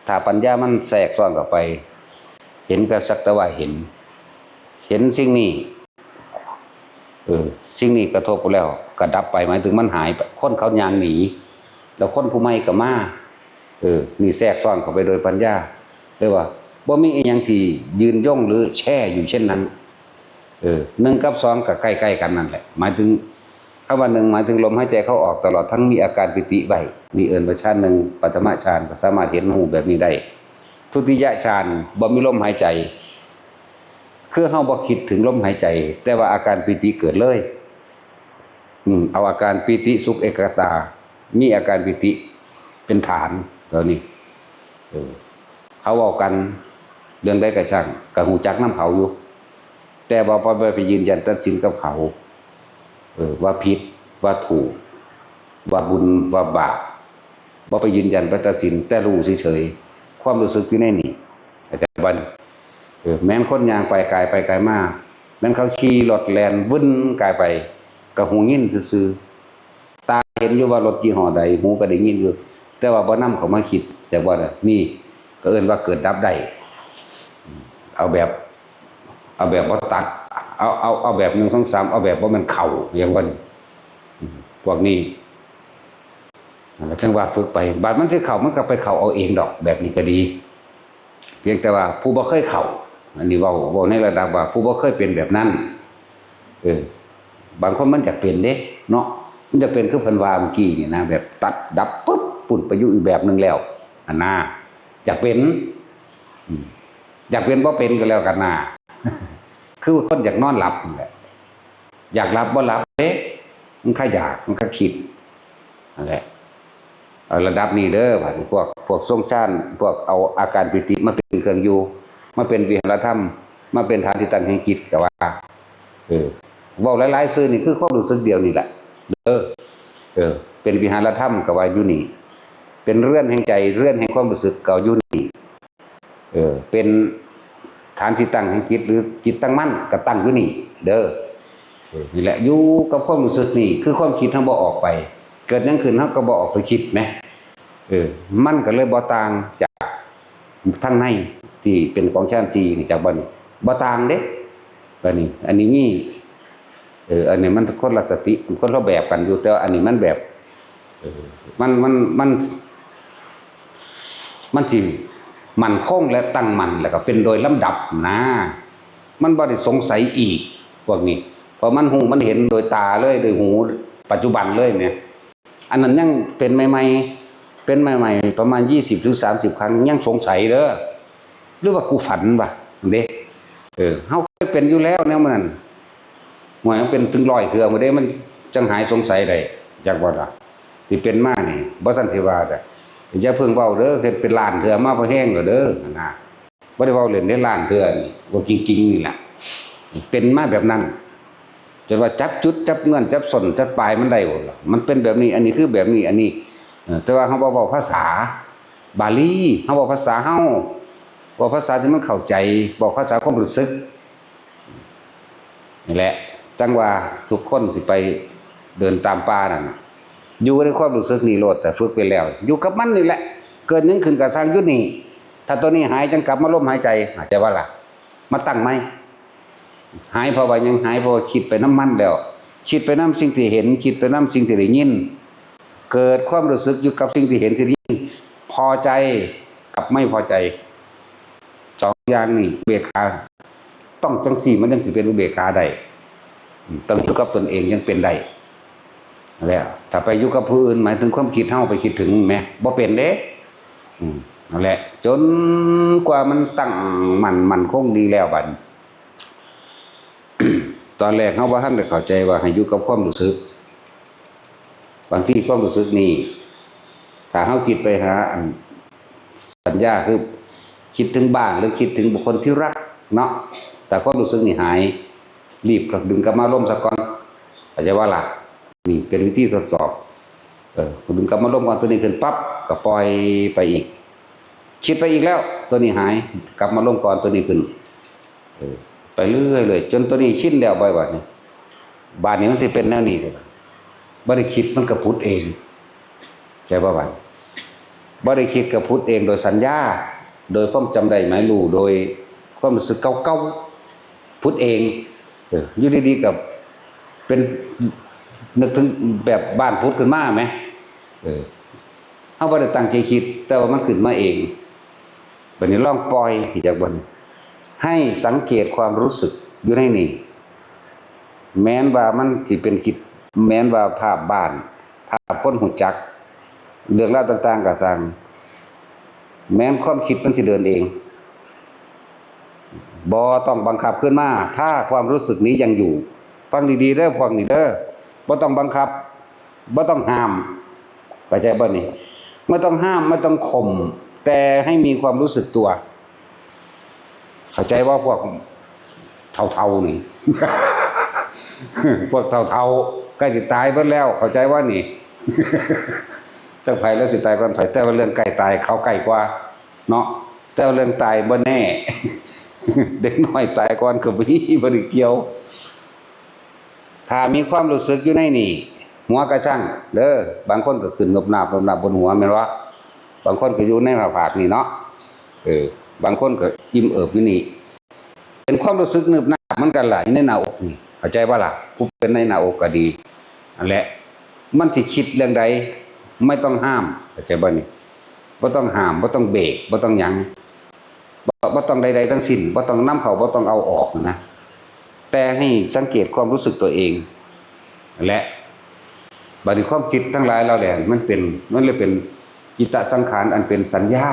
ถ้าปัญญามันแทรกซ้อนเข้าไป เห็นแบบสักแต่ว่าเห็น เห็นสิ่งนี้ เออ สิ่งนี้กระทบแล้วก็ดับไป หมายถึงมันหายไป คนเขาย่างหนี แล้วคนผู้ใหม่ก็มา เออ นี่แทรกซ้อนเข้าไปโดยปัญญา เรียกว่าบ่มีอีหยังที่ยืนยงหรือแช่อยู่เช่นนั้น เออ หนึ่งกับสองก็ใกล้ๆกันนั่นแหละ หมายถึง คำว่าหนึ่ง หมายถึงลมหายใจเข้าออกตลอดทั้งมีอาการปีติไว้ นี่เอิ้นว่าฌานหนึ่ง ปฐมฌาน ก็สามารถเห็นฮู้แบบนี้ได้ ทุติยฌาน บ่มีลมหายใจ คือเฮาบ่คิดถึงลมหายใจ แต่ว่าอาการปีติเกิดเลย อืม เอาอาการปีติสุขเอกคตา มีอาการปีติเป็นฐาน ตัวนี้ เออ เขาเว้ากันเรื่องใดก็ช่าง ก็ฮู้จักนำเขาอยู่ แต่ว่าบ่ไปยืนยันตัดสินกับเขา เออ ว่าผิด ว่าถูก ว่าบุญ ว่าบาป บ่ไปยืนยัน ไปตัดสิน แต่รู้เฉยๆ ความรู้สึกอยู่ในนี่ เข้าใจบ่ เออ แม่นคนย่างไปกายไปกายมา แม่นเขาขี่รถแล่นวื่นกายไป ก็ฮู้ยินซื่อๆ ตาเห็นอยู่ว่ารถยี่ห้อใด หูก็ได้ยินอยู่ แต่ว่าบ่นำเข้ามาคิด แต่ว่านี่ก็เอิ้นว่าเกิดดับได้ เอาแบบ เอาแบบบ่ตัด เอา เอา เอาแบบหนึ่ง สอง สาม เอาแบบบ่แม่นเข้า อย่างว่านี่ พวกนี้ นั่นแหละ จั่งว่าฝึกไป บาดมันสิเข้า มันก็ไปเข้าเอาเองดอก แบบนี้ก็ดี เพียงแต่ว่าผู้บ่เคยเข้า อันนี้เว้า เว้าในระดับว่าผู้บ่เคยเป็นแบบนั้น เออ บางคนมันอยากเป็นเด้ เนาะ มันอยากเป็นคือเพิ่นว่าเมื่อกี้นี่นะ แบบตัดดับปุ๊บ ปุ้นไปอยู่อีกแบบหนึ่งแล้ว อันน่ะ อยากเป็น อืม อยากเป็นบ่เป็นก็แล้วกันน่ะ คือคนอยากนอนหลับนั่นแหละ อยากหลับบ่หลับเด้ มันก็อยาก มันก็คิด นั่นแหละ เอาระดับนี้เด้อ พวก พวกทรงฌาน พวกเอาอาการปีติมาเป็นเครื่องอยู่ มาเป็นวิหารธรรม มาเป็นฐานที่ตั้งแห่งจิต ก็ว่า เออ เว้าหลายๆ ซื่อนี่คือความรู้สึกเดียวนี่แหละ เด้อ เออ เป็นวิหารธรรมก็ว่าอยู่นี่ เป็นเรือนแห่งใจ เรือนแห่งความรู้สึกก็อยู่นี่ เออ เป็นฐานที่ตั้งแห่งจิต หรือจิตตั้งมั่นก็ตั้งอยู่นี่ เด้อ เออ นี่แหละ อยู่กับความรู้สึกนี่ คือความคิดเฮาบ่ออกไป เกิดหยังขึ้นเฮาก็บ่ออกไปคิดแหม เออ มันก็เลยบ่ต่างจากทางในที่เป็นของฌานสี่นี่ จักบ่นี่ บ่ต่างเด้ บัดนี้ อันนี้มี เออ อันนี้มันคนละสติ คนละแบบกันอยู่ แต่ว่าอันนี้มันแบบ เออ มัน มัน มัน มันสิมั่นคงและตั้งมั่น แล้วก็เป็นโดยลำดับนะ มันบ่ได้สงสัยอีก พวกนี้ เพราะมันฮู้มันเห็นโดยตาเลย โดยหูปัจจุบันเลยเนี่ย อันนั้นยังเป็นใหม่ๆ เป็นใหม่ๆ ประมาณยี่สิบถึงสามสิบครั้ง ยังสงสัยเด้อ หรือว่ากูฝันวะ เด้ เออ เฮาเคยเป็นอยู่แล้วแนวมันนั่น ห่วย มันเป็นถึงร้อยเทื่อบ่เด้ มันจั่งหายสงสัยได้ จักบ่ล่ะ ที่เป็นมานี่ บ่ซั้นสิว่าเด้อ อย่าเพิ่งเว้าเด้อ เฮ็ดเป็นล้านเทื่อมาพอแฮงแล้วเด้อ นะ บ่ได้เว้าเล่นเด้ ล้านเทื่อนี่ เว้าจริงๆ นี่ล่ะ เป็นมาแบบนั้น จนว่าจับจุด จับเงื่อน จับส้น จับปลายมันได้บ่ล่ะ มันเป็นแบบนี้ อันนี้คือแบบนี้ อันนี้ เออ แต่ว่าเฮาบ่เว้าภาษาบาลี เฮาเว้าภาษาเฮา เว้าภาษาที่มันเข้าใจ เว้าภาษาความรู้สึก นี่แหละ จั่งว่าทุกคนสิไปเดินตามป่านั่นน่ะ อยู่ในความรู้สึกนี่โลด แต่ฝึกไปแล้ว อยู่กับมันนี่แหละ เกิดหยังขึ้นก็ซ่างอยู่นี่ ถ้าตัวนี้หายจั่งกลับมาลมหายใจ เข้าใจบ่ล่ะ มาตั้งใหม่ หายเพราะว่าหยัง หายเพราะว่าคิดไปนำมันแล้ว คิดไปนำสิ่งที่เห็น คิดไปนำสิ่งที่ได้ยิน เกิดความรู้สึกอยู่กับสิ่งที่เห็นที่ได้ยิน พอใจกับไม่พอใจ สองอย่างนี่ อุเบกขา ต้องจั่งซี้มันจั่งสิเป็นอุเบกขาได้ อืม ต้องอยู่กับตนเองยังเป็นได้ แล้วถ้าไปอยู่กับผู้อื่น หมายถึงความคิดเฮาไปคิดถึงแหม บ่เป็นเด้ นั่นแหละ จนกว่ามันตั้งมั่นมั่นคงดีแล้วบัด ตอนแรกเฮาบ่ทันได้เข้าใจว่าให้อยู่กับความรู้สึก บางทีความรู้สึกนี่ ถ้าเฮาคิดไปหาอันสัญญาคือคิดถึงบ้านหรือคิดถึงบุคคลที่รักเนาะ แต่ความรู้สึกนี่หาย รีบดึงกลับมาอารมณ์ซะก่อน เข้าใจบ่ล่ะ นี่เป็นวิธีทดสอบ เออ ดึงกลับมาอารมณ์ก่อน ตัวนี้ขึ้นปั๊บ ก็ปล่อยไปอีก คิดไปอีกแล้ว ตัวนี้หาย กลับมาอารมณ์ก่อน ตัวนี้ขึ้น เออ ไปเรื่อยๆ จนตัวนี้ชินแล้ว บ่อยๆ นี่ บาดนี้มันสิเป็นแนวนี้เลย บ่ได้คิดมันก็ผุดเอง ใช่ป่ะบัด บ่ได้คิดก็ผุดเองโดยสัญญา โดยความจำได้หมายรู้ โดยความรู้สึกเก่าๆ ผุดเอง เออ อยู่ดีๆ ก็เป็น นึกถึงแบบบ้านผุดขึ้นมาไหม เออ เฮาบ่ได้ตั้งใจคิด แต่ว่ามันขึ้นมาเอง บัดนี้ลองปล่อย จักบ่นี่ ให้สังเกตความรู้สึกอยู่ในนี่ แม้นว่ามันสิเป็นคิด แม้นว่าภาพบ้าน ภาพคนรู้จัก เรื่องราวต่างๆ ก็ซ่าง แม้นความคิดมันสิเดินเอง บ่ต้องบังคับขึ้นมา ถ้าความรู้สึกนี้ยังอยู่ ฟังดีๆ เด้อ พวกนี้เด้อ บ่ต้องบังคับ บ่ต้องห้าม เข้าใจบ่นี่ ไม่ต้องห้าม ไม่ต้องข่ม แต่ให้มีความรู้สึกตัว เข้าใจว่าพวกเฒ่าๆ นี่ พวกเฒ่าๆ ใกล้สิตายเบิดแล้ว เข้าใจว่านี่ จักไผแล้วสิตายก่อนไผ แต่ว่าเรื่องใกล้ตายเขาใกล้กว่า เนาะ แต่ว่าเรื่องตายบ่แน่ เด็กน้อยตายก่อนก็มี บ่ได้เกี่ยว ถ้ามีความรู้สึกอยู่ในนี่ หัวกะชั่งเด้อ บางคนก็ขึ้นนบนาบนบนาบบนหัวแม่นบ่ บางคนก็อยู่ในหน้าผากนี่เนาะ เออ บางคนก็อิ่มเอิบอยู่นี่ เป็นความรู้สึกนึบนาบเหมือนกันล่ะ อยู่ในหน้าอกนี่ เข้าใจบ่ล่ะ ผู้เป็นในหน้าอกก็ดี นั่นแหละ มันสิคิดเรื่องใด ไม่ต้องห้าม เข้าใจบ่นี่ บ่ต้องห้าม บ่ต้องเบรก บ่ต้องหยัง บ่ บ่ต้องใดๆ ทั้งสิ้น บ่ต้องนำเข้า บ่ต้องเอาออกนะ แต่ให้สังเกตความรู้สึกตัวเอง และบัดนี้ความคิดทั้งหลายเหล่านั้นมันเป็น มันเลยเป็นจิตตสังขารอันเป็นสัญญา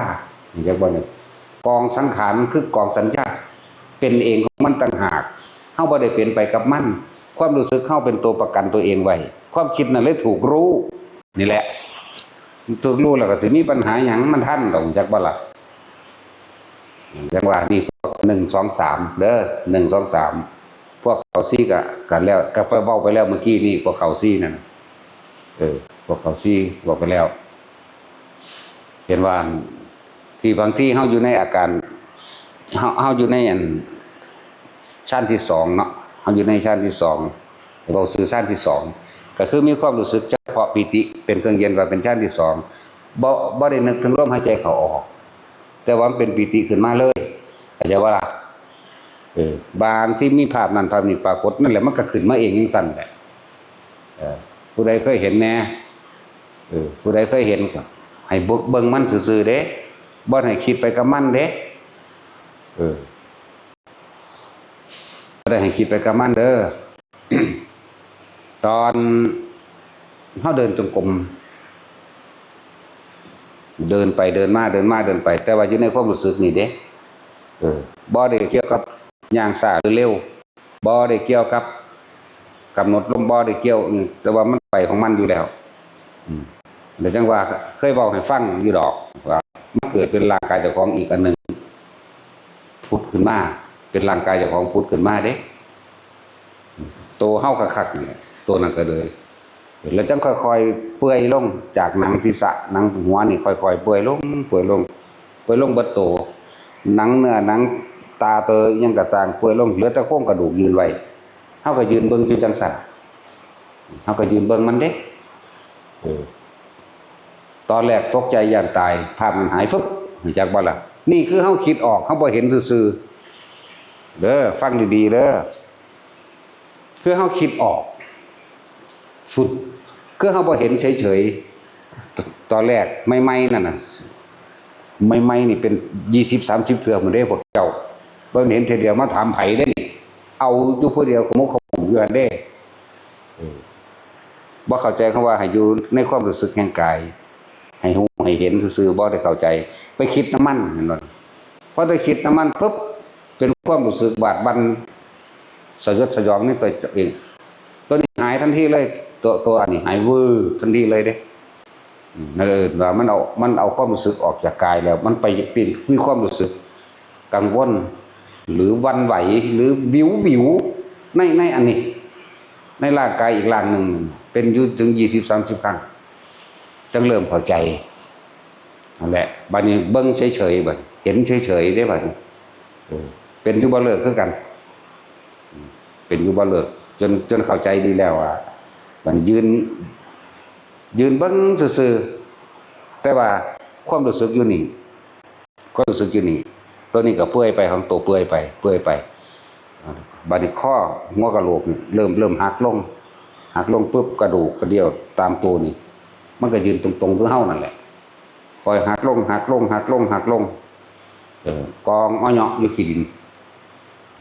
เห็นจักบ่เนี่ย กองสังขารคือกองสัญญา เป็นเองของมันต่างหาก เฮาบ่ได้เป็นไปกับมัน ความรู้สึกเฮาเป็นตัวประกันตัวเองไว้ ความคิดนั่นเลยถูกรู้ นี่แหละ ถูกรู้แล้วก็สิมีปัญหาหยัง มันทันดอก จักบ่ล่ะ จังว่านี่พวกหนึ่งสองสามเด้อ หนึ่งสองสาม พวกเขาสี่ก็ ก็แล้ว ก็ไปเว้าไปแล้วเมื่อกี้นี่ พวกเขาสี่นั่น เออ พวกเขาสี่เว้าไปแล้ว เห็นว่า ที่บางทีเฮาอยู่ในอาการ เฮา เฮาอยู่ในอัน ชั้นที่สองเนาะ เฮาอยู่ในชั้นที่สอง เว้าซื่อชั้นที่สอง ก็คือมีความรู้สึกเฉพาะปีติเป็นเครื่องเย็น ว่าเป็นชั้นที่สอง บ่ บ่ได้นึกถึงลมหายใจเข้าออก แต่ว่ามันเป็นปีติขึ้นมาเลย เข้าใจบ่ล่ะ เออ บางที่มีภาพนั้นภาพนี้ปรากฏ นั่นแหละมันก็ขึ้นมาเองจังซั่นแหละ เออ ผู้ใดเคยเห็นแน่ เออ ผู้ใดเคยเห็นก็ให้เบิ่ง เบิ่งมันซื่อๆ เด้ บ่ให้คิดไปกับมันเด้ เออ บ่ได้ให้คิดไปกับมันเด้อ ตอนเฮาเดินจงกรม เดินไปเดินมา เดินมาเดินไป แต่ว่าอยู่ในความรู้สึกนี่เด้ เออ บ่ได้เกี่ยวกับย่างช้าหรือเร็ว บ่ได้เกี่ยวกับกำหนดลม บ่ได้เกี่ยว อืม แต่ว่ามันไปของมันอยู่แล้ว อืม แล้วจังว่าเคยเว้าให้ฟังอยู่ดอก ว่ามันเกิดเป็นร่างกายเจ้าของอีกอันหนึ่ง ผุดขึ้นมา เป็นร่างกายเจ้าของผุดขึ้นมาเด้ โตเฮาคักๆ เนี่ย โตนั้นก็เลย แล้วจังค่อยๆ เปื่อยลง จากหนังศีรษะ หนังหัวนี่ค่อยๆ เปื่อยลง เปื่อยลง เปื่อยลงเบิดโต หนังเนื้อ หนังตาเตออิหยังก็ซ่าง เปื่อยลง เหลือแต่โครงกระดูกยืนไว้ เฮาก็ยืนเบิ่งอยู่จังซั่น เฮาก็ยืนเบิ่งมันเด้ เออ ตอนแรกตกใจย่านตาย ภาพมันหายฟึบ รู้จักบ่ล่ะ นี่คือเฮาคิดออก เฮาบ่เห็นซื่อๆ เด้อ ฟังดีๆ เด้อ คือเฮาคิดออก สุด คือเฮาบ่เห็นเฉยๆ ต- ตอนแรกใหม่ๆ นั่นน่ะ ใหม่ๆ นี่เป็นยี่สิบสามสิบเทื่อหมดเด้พวกเจ้า บ่เห็นเทื่อเดียวมาถามไผเด้นี่ เอาอยู่ผู้เดียวขมุกขมุกอยู่หั่นเด้ เออ บ่เข้าใจคำว่าให้อยู่ในความรู้สึกแห่งกาย ให้ฮู้ให้เห็นซื่อๆ บ่ได้เข้าใจ ไปคิดน้ำมันเห็นบ่ พอได้คิดน้ำมันปุ๊บ เป็นความรู้สึกบาดบั่นสยดสยองในตัวเอง ตัวนี้หายทันทีเลย ตัวตัวอันนี้หายวืบทันทีเลยเด้ อืมนั่นเองว่ามันเอามันเอาความรู้สึกออกจากกายแล้ว มันไปเปลี่ยนมีความรู้สึกกังวล หรือหวั่นไหว หรือวิววิวในในอันนี้ ในร่างกายอีกร่างหนึ่ง เป็นอยู่ถึงยี่สิบสามสิบครั้ง จั่งเริ่มเข้าใจ นั่นแหละ บัดนี้เบิ่งเฉยๆ บัดนี้ เห็นเฉยๆ เด้บัดนี้ เออ เป็นอยู่บ่เลิกคือกัน อืม เป็นอยู่บ่เลิก จน จนเข้าใจดีแล้วว่า มันยืน ยืนเบิ่งซื่อๆ แต่ว่าความรู้สึกอยู่นี่ ความรู้สึกอยู่นี่ ตัวนี้ก็เปื่อยไป ของตัวเปื่อยไป เปื่อยไป บัดนี้ข้อหัวกะโหลกนี่เริ่ม เริ่มหักลง หักลงปุ๊บ กระดูกกระเดี่ยวตามตัวนี่ มันก็ยืนตรงๆ คือเฮานั่นแหละ ค่อยหักลง หักลง หักลง หักลง เออ กองอ้อยเหยาะอยู่ขี้ดิน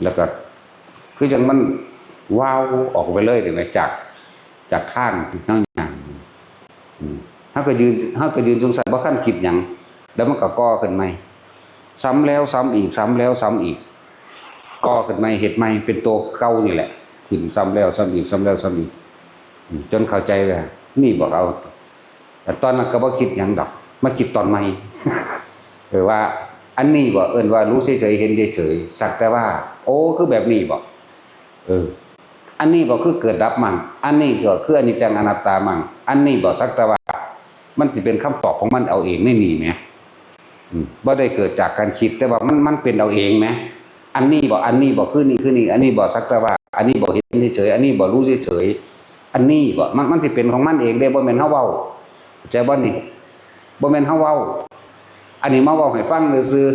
แล้วก็ คือจั่งมันวาวออกไปเลย เห็นไหม จาก จากทางที่เฮาย่าง อืม เฮาก็ยืน เฮาก็ยืนจั่งซั้น บ่ทันคิดหยัง แล้วมันก็ก่อขึ้นใหม่ ซ้ำแล้วซ้ำอีก ซ้ำแล้วซ้ำอีก ก่อขึ้นใหม่ เฮ็ดใหม่ เป็นตัวเก่านี่แหละ ขึ้นซ้ำแล้วซ้ำอีก ซ้ำแล้วซ้ำอีก อืม จนเข้าใจว่า นี่บ่เอา แต่ตอนนั้นก็บ่คิดหยังดอก มาคิดตอนใหม่ เออ ว่า อันนี้บ่ เอิ้นว่ารู้เฉยๆ เห็นเฉยๆ สักแต่ว่า โอ้ คือแบบนี้บ่ เออ อันนี้บ่ คือเกิดดับมั่ง อันนี้ก็คืออนิจจังอนัตตามั่ง อันนี้บ่ สักแต่ว่า มันสิเป็นคำตอบของมันเอาเองในนี่แหม อืม บ่ได้เกิดจากการคิด แต่ว่ามัน มันเป็นเอาเองแหม อันนี้บ่ อันนี้บ่ คือนี่ คือนี่ อันนี้บ่ สักแต่ว่า อันนี้บ่ เห็นเฉยๆ อันนี้บ่ รู้เฉยๆ อันนี้บ่ มัน มันสิเป็นของมันเองเด้ บ่แม่นเฮาเว้า เข้าใจบ่นี่ บ่แม่นเฮาเว้า อันนี้มาเว้าให้ฟังซื่อ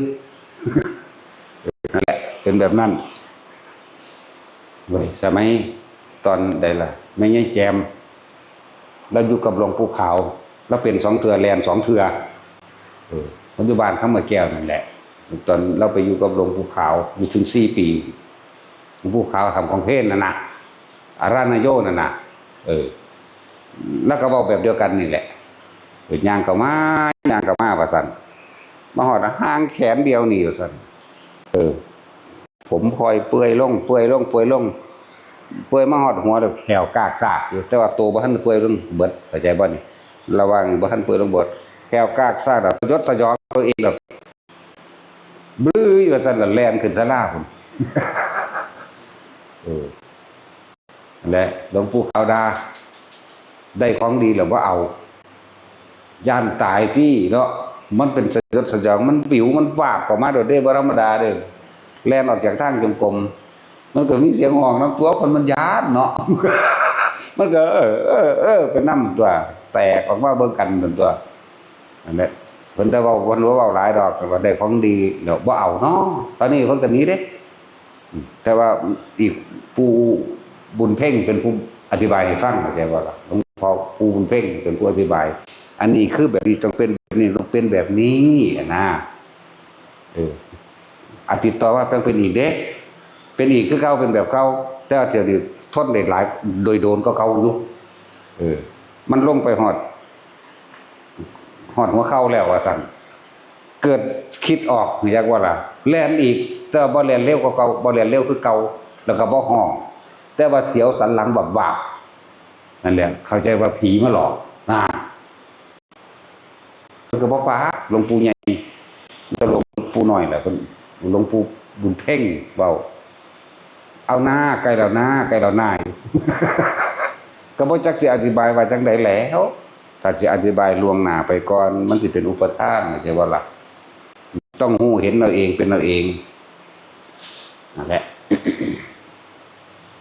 ๆ นั่นแหละ เป็นแบบนั้น เว้ย สมัยตอนใดล่ะ แม่ยายแจม ลาวอยู่กับหลวงปู่ขาว ลาวเป็นสองเทื่อ แล่นสองเทื่อ เออ ปัจจุบันคำว่าแก้วนั่นแหละ ตอนลาวไปอยู่กับหลวงปู่ขาว อยู่ถึงสี่ปี หลวงปู่ขาวทำของเพลนนั่นนะ อาราณโยนั่นนะ เออ ลาวก็เว้าแบบเดียวกันนี่แหละ เออ ย่างเข้ามา ย่างเข้ามา ว่าซั่น มาฮอดห่างแขนเดียวนี่ ว่าซั่น เออ ผมพลอยเปื่อยลง เปื่อยลง เปื่อยลง เปื่อยมาฮอดหัวแล้วแข้วกากซากอยู่ แต่ว่าตัวบ่ทันเปื่อยลงเบิด เข้าใจบ่นี่ ระหว่างบ่ทันเปื่อยลงเบิด แข้วกากซากน่ะ สยดสยองตัวเองแบบ บลื้อว่าซั่นล่ะ แล่นขึ้นศาลาพุ้น เออ นั่นแหละ หลวงปู่ขาวด่า ได้ของดีแล้วบ่เอา ย่านตายติเนาะ มันเป็นสยดสยอง มันวิว มันวาบเข้ามาโดดเด้ บ่ธรรมดาเด้ แล่นออกจากทางจงกรม มันก็มีเสียงฮ้องนำตั๊ว คนมันย้านเนาะ มันก็ เออ เออ เออ ไปนำตั๊ว แตกออกมาเบิ่งกันตั๊ว นั่นแหละ เพิ่นแต่เว้า เพิ่นบ่เว้าหลายดอก แต่ว่าได้ของดีแล้วบ่เอาเนาะ ตอนนี้เพิ่นก็หนีเด้ อืม แต่ว่าอีกปู่บุญเพ็งเป็นผู้อธิบายให้ฟัง เข้าใจบ่ล่ะ หลวงพ่อปู่บุญเพ็งเป็นผู้อธิบาย อันนี้คือแบบนี้ ต้องเป็นแบบนี้ ต้องเป็นแบบนี้นะ เออ อาทิตย์ต่อมาต้องเป็นอีกเด้ เป็นอีกคือเก่า เป็นแบบเก่า แต่ว่าเทื่อนี้ทนได้หลาย โดยโดนก็เก่าอยู่ เออ มันลงไปฮอด ฮอดหัวเข่าแล้วว่าซั่น เกิดคิดออก อยากว่าล่ะ แล่นอีก แต่ว่าบ่แล่นเร็วกว่าเก่า บ่แล่นเร็วคือเก่า แล้วก็บ่ฮ้อง แต่ว่าเสียวสันหลังวาบๆ นั่นแหละ เข้าใจว่าผีมาหลอก นะ เพิ่นก็บ่ปาก หลวงปู่ใหญ่ แต่หลวงปู่น้อยแหละ เพิ่น หลวงปู่บุญเพ็งเว้า เอาหน้า ใกล้แล้วหน้า ใกล้แล้วหน้า ก็บ่จักสิอธิบายว่าจั่งใดแล้ว ถ้าสิอธิบายล่วงหน้าไปก่อน มันสิเป็นอุปทาน เข้าใจบ่ล่ะ ต้องฮู้เห็นเอาเอง เป็นเอาเอง นั่นแหละ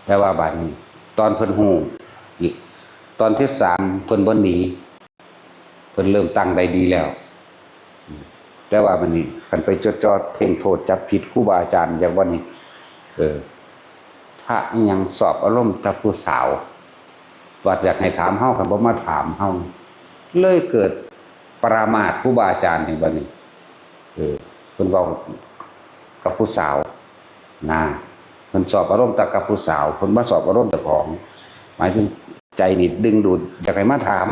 แต่ว่าบัดนี้ ตอนเพิ่นฮู้ ตอนที่สามเพิ่นบ่หนี เพิ่นเริ่มตั้งได้ดีแล้ว แต่ว่าบัดนี้ คันไปจดจ่อเพ่งโทษจับผิดครูบาอาจารย์ อย่างว่านี้ เออ พระอิหยังสอบอารมณ์แต่ผู้สาว ว่าอยากให้ถามเฮา คันบ่มาถามเฮา เลยเกิดปรามาสครูบาอาจารย์นี่บัดนี้ เออ เพิ่นเว้ากับผู้สาว นะ เพิ่นสอบอารมณ์แต่กับผู้สาว เพิ่นมาสอบอารมณ์เจ้าของ หมายถึงใจนี่ดึงดูด อยากให้มาถาม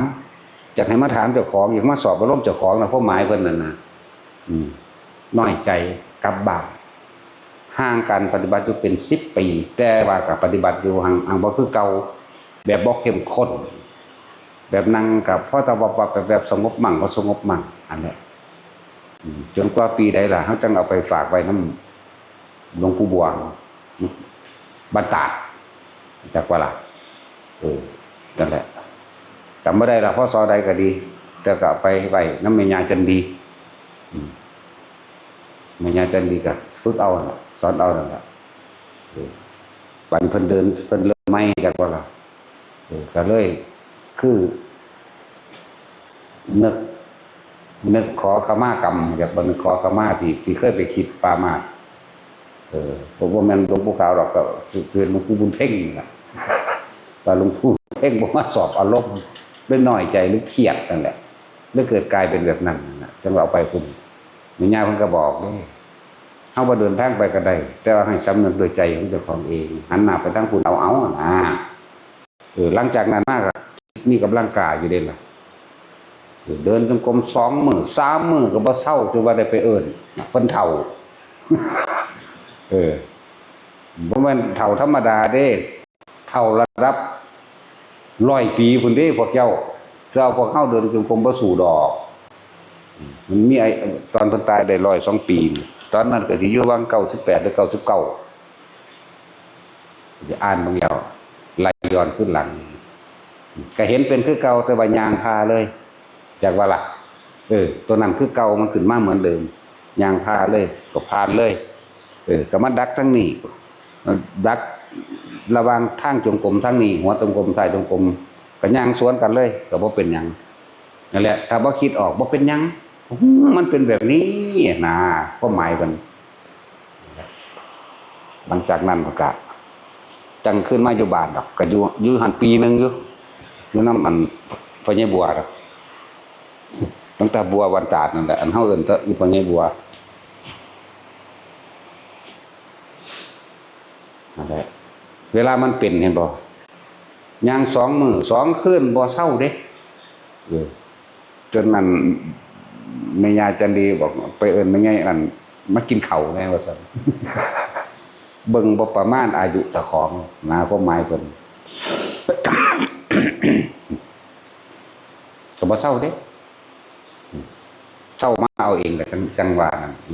อยากให้มาถามเจ้าของ อยากมาสอบอารมณ์เจ้าของนะ ความหมายเพิ่นนั่นนะ อืม น้อยใจกลับบ้าน ห่างการปฏิบัติอยู่เป็นสิบปี แต่ว่าก็ปฏิบัติอยู่ ห่าง ห่างบ่คือเก่า แบบบ่เข้มข้น แบบนั่งกับพอแต่ว่าแบบ แบบสงบมั่งก็สงบมั่ง อันเนี้ย อืม จนกว่าปีใดล่ะ เขาจังเอาไปฝากไว้นำหลวงปู่บวง บ้านตาด จักว่าล่ะ เออ นั่นแหละ จำบ่ได้ละ พ.ศ. ใดก็ดี แต่ก็เอาไปไว้นำแม่ย่าจันดี อืม แม่ย่าจันดีก็ฝึกเอานั่นล่ะ สอนเอานั่นล่ะ เออ บัดเพิ่นเดิน เพิ่นเริ่มใหม่ จักว่าล่ะ เออ ก็เลย คือ นึก นึกขอขมากรรม อยากบัดนึกขอขมาที่ ที่เคยไปคิดปรามาส เออ บ่ บ่แม่นหลวงปู่ขาวดอก ก็สิ สิเป็นหลวงปู่บุญเพ็งนี่ล่ะ ว่าหลวงปู่เพ็งบ่มาสอบอารมณ์ เลยน้อยใจ หรือเครียดนั่นแหละ เลยเกิดกลายเป็นแบบนั้นน่ะ จังว่าเอาไปพุ้น แม่ย่าเพิ่นก็บอกเด้ เฮาบ่เดินทางไปก็ได้ แต่ว่าให้สำนึกด้วยใจของเจ้าของเอง หันหน้าไปทางพุ้น เอา เอานะ เออ หลังจากนั้นมาก็มีกำลังกายอยู่เด้ล่ะ เออ เดินจงกรมสองมื้อ สามมื้อก็บ่เซา จนว่าได้ไปเอิ้นเพิ่นเฒ่า เออ บ่แม่นเฒ่าธรรมดาเด้ เฒ่าระดับร้อยปีพุ้นเด้พวกเจ้า คือเอาพวกเฮาเดินจงกรมบ่สู้ดอก มันมีไอ้ ตอนเพิ่นตายได้ร้อยสองปี ตอนนั้นก็สิอยู่หว่างเก้าสิบแปดหรือเก้าสิบเก้า สิอ่านเบิ่งแล้ว ไล่ย้อนคืนหลัง ก็เห็นเป็นคือเก่า แต่ว่าย่างผ่าเลย จักว่าล่ะ เออ ตัวนั้นคือเก่า มันขึ้นมาเหมือนเดิม ย่างผ่าเลย ก็ผ่านเลย เออ ก็มาดักทางนี้ ดักระหว่างทางจงกรมทางนี้ หัวจงกรม ท้ายจงกรม ก็ย่างสวนกันเลย ก็บ่เป็นหยัง นั่นแหละ ถ้าบ่คิดออก บ่เป็นหยัง อืม มันเป็นแบบนี้นะ ความหมายเพิ่น หลังจากนั้นก็จั่งขึ้นมาอยู่บ้านดอก ก็อยู่ อยู่หั่นปีหนึ่งอยู่ อยู่นำอันพ่อใหญ่บัวดอก หลวงตาบัวบ้านตาดนั่นแหละ อันเฮาเอิ้นแต่อีพ่อใหญ่บัว นั่นแหละ เวลามันเป็น เห็นบ่ ย่างสองมื้อสองคืนบ่เซาเด้ เออ จนนั่น แม่ย่าจันดีบอก ไปเอิ้นแม่ใหญ่นั่นมากินข้าวแหน่ ว่าซั่น เบิ่งบ่ประมาณอายุเจ้าของนะ ความหมายเพิ่น ก็บ่เซาเด้ เซามาเอาเองก็จั่ง จั่งว่า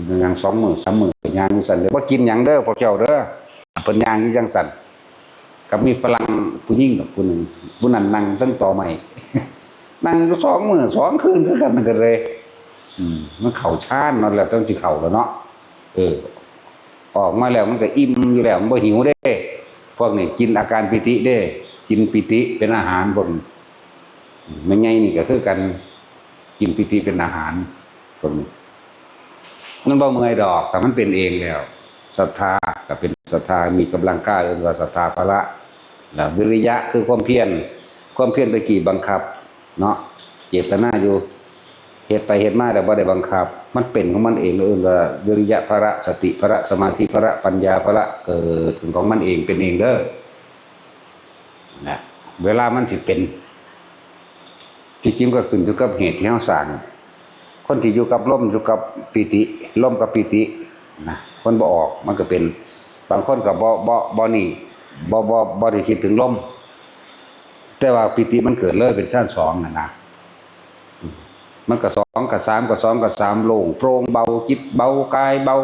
นั่น ย่างสองมื้อสามมื้อก็ย่างอยู่ซั่นเด้อ บ่กินหยังเด้อพวกเจ้าเด้อ เพิ่นย่างอยู่จั่งซั่น ก็มีฝรั่งผู้หญิงดอกผู้หนึ่ง ผู้นั้นนั่งเทิงตอไม้ นั่งอยู่สองมื้อสองคืนคือกันนั่นก็เลย อืม มันเข้าฌานเนาะ แล้วต้องสิเข้าแล้วเนาะ เออ ออกมาแล้วมันก็อิ่มอยู่แล้ว มันบ่หิวเด้ พวกนี้กินอาการปีติเด้ กินปีติเป็นอาหารพวกนี้ แม่ใหญ่นี่ก็คือกัน กินปีติเป็นอาหาร พวกนี้ มันบ่เมื่อยดอก แต่มันเป็นเองแล้ว ศรัทธาก็เป็นศรัทธา มีกำลังกล้า เรียกว่าศรัทธาพละ แล้ววิริยะคือความเพียร ความเพียรตะกี้บังคับ เนาะ เจตนาอยู่ เฮ็ดไปเฮ็ดมาแล้วบ่ได้บังคับ มันเป็นของมันเอง เอิ้นว่าวิริยะพละ สติพละ สมาธิพละ ปัญญาพละ เกิดขึ้นของมันเอง เป็นเองเด้อ นะ เวลามันสิเป็น ที่จริงก็ขึ้นอยู่กับเหตุที่เราสร้าง คนที่อยู่กับลม อยู่กับปีติ ลมกับปีติ นะ คนบ่ออก มันก็เป็น บางคนก็บ่ บ่ บ่นี่ บ่ บ่ บ่ได้คิดถึงลม แต่ว่าปีติมันเกิดเลย เป็นฌานสองนั่นนะ มันก็สองก็สาม ก็สองก็สาม โล่งโปร่งเบา จิตเบา กายเบา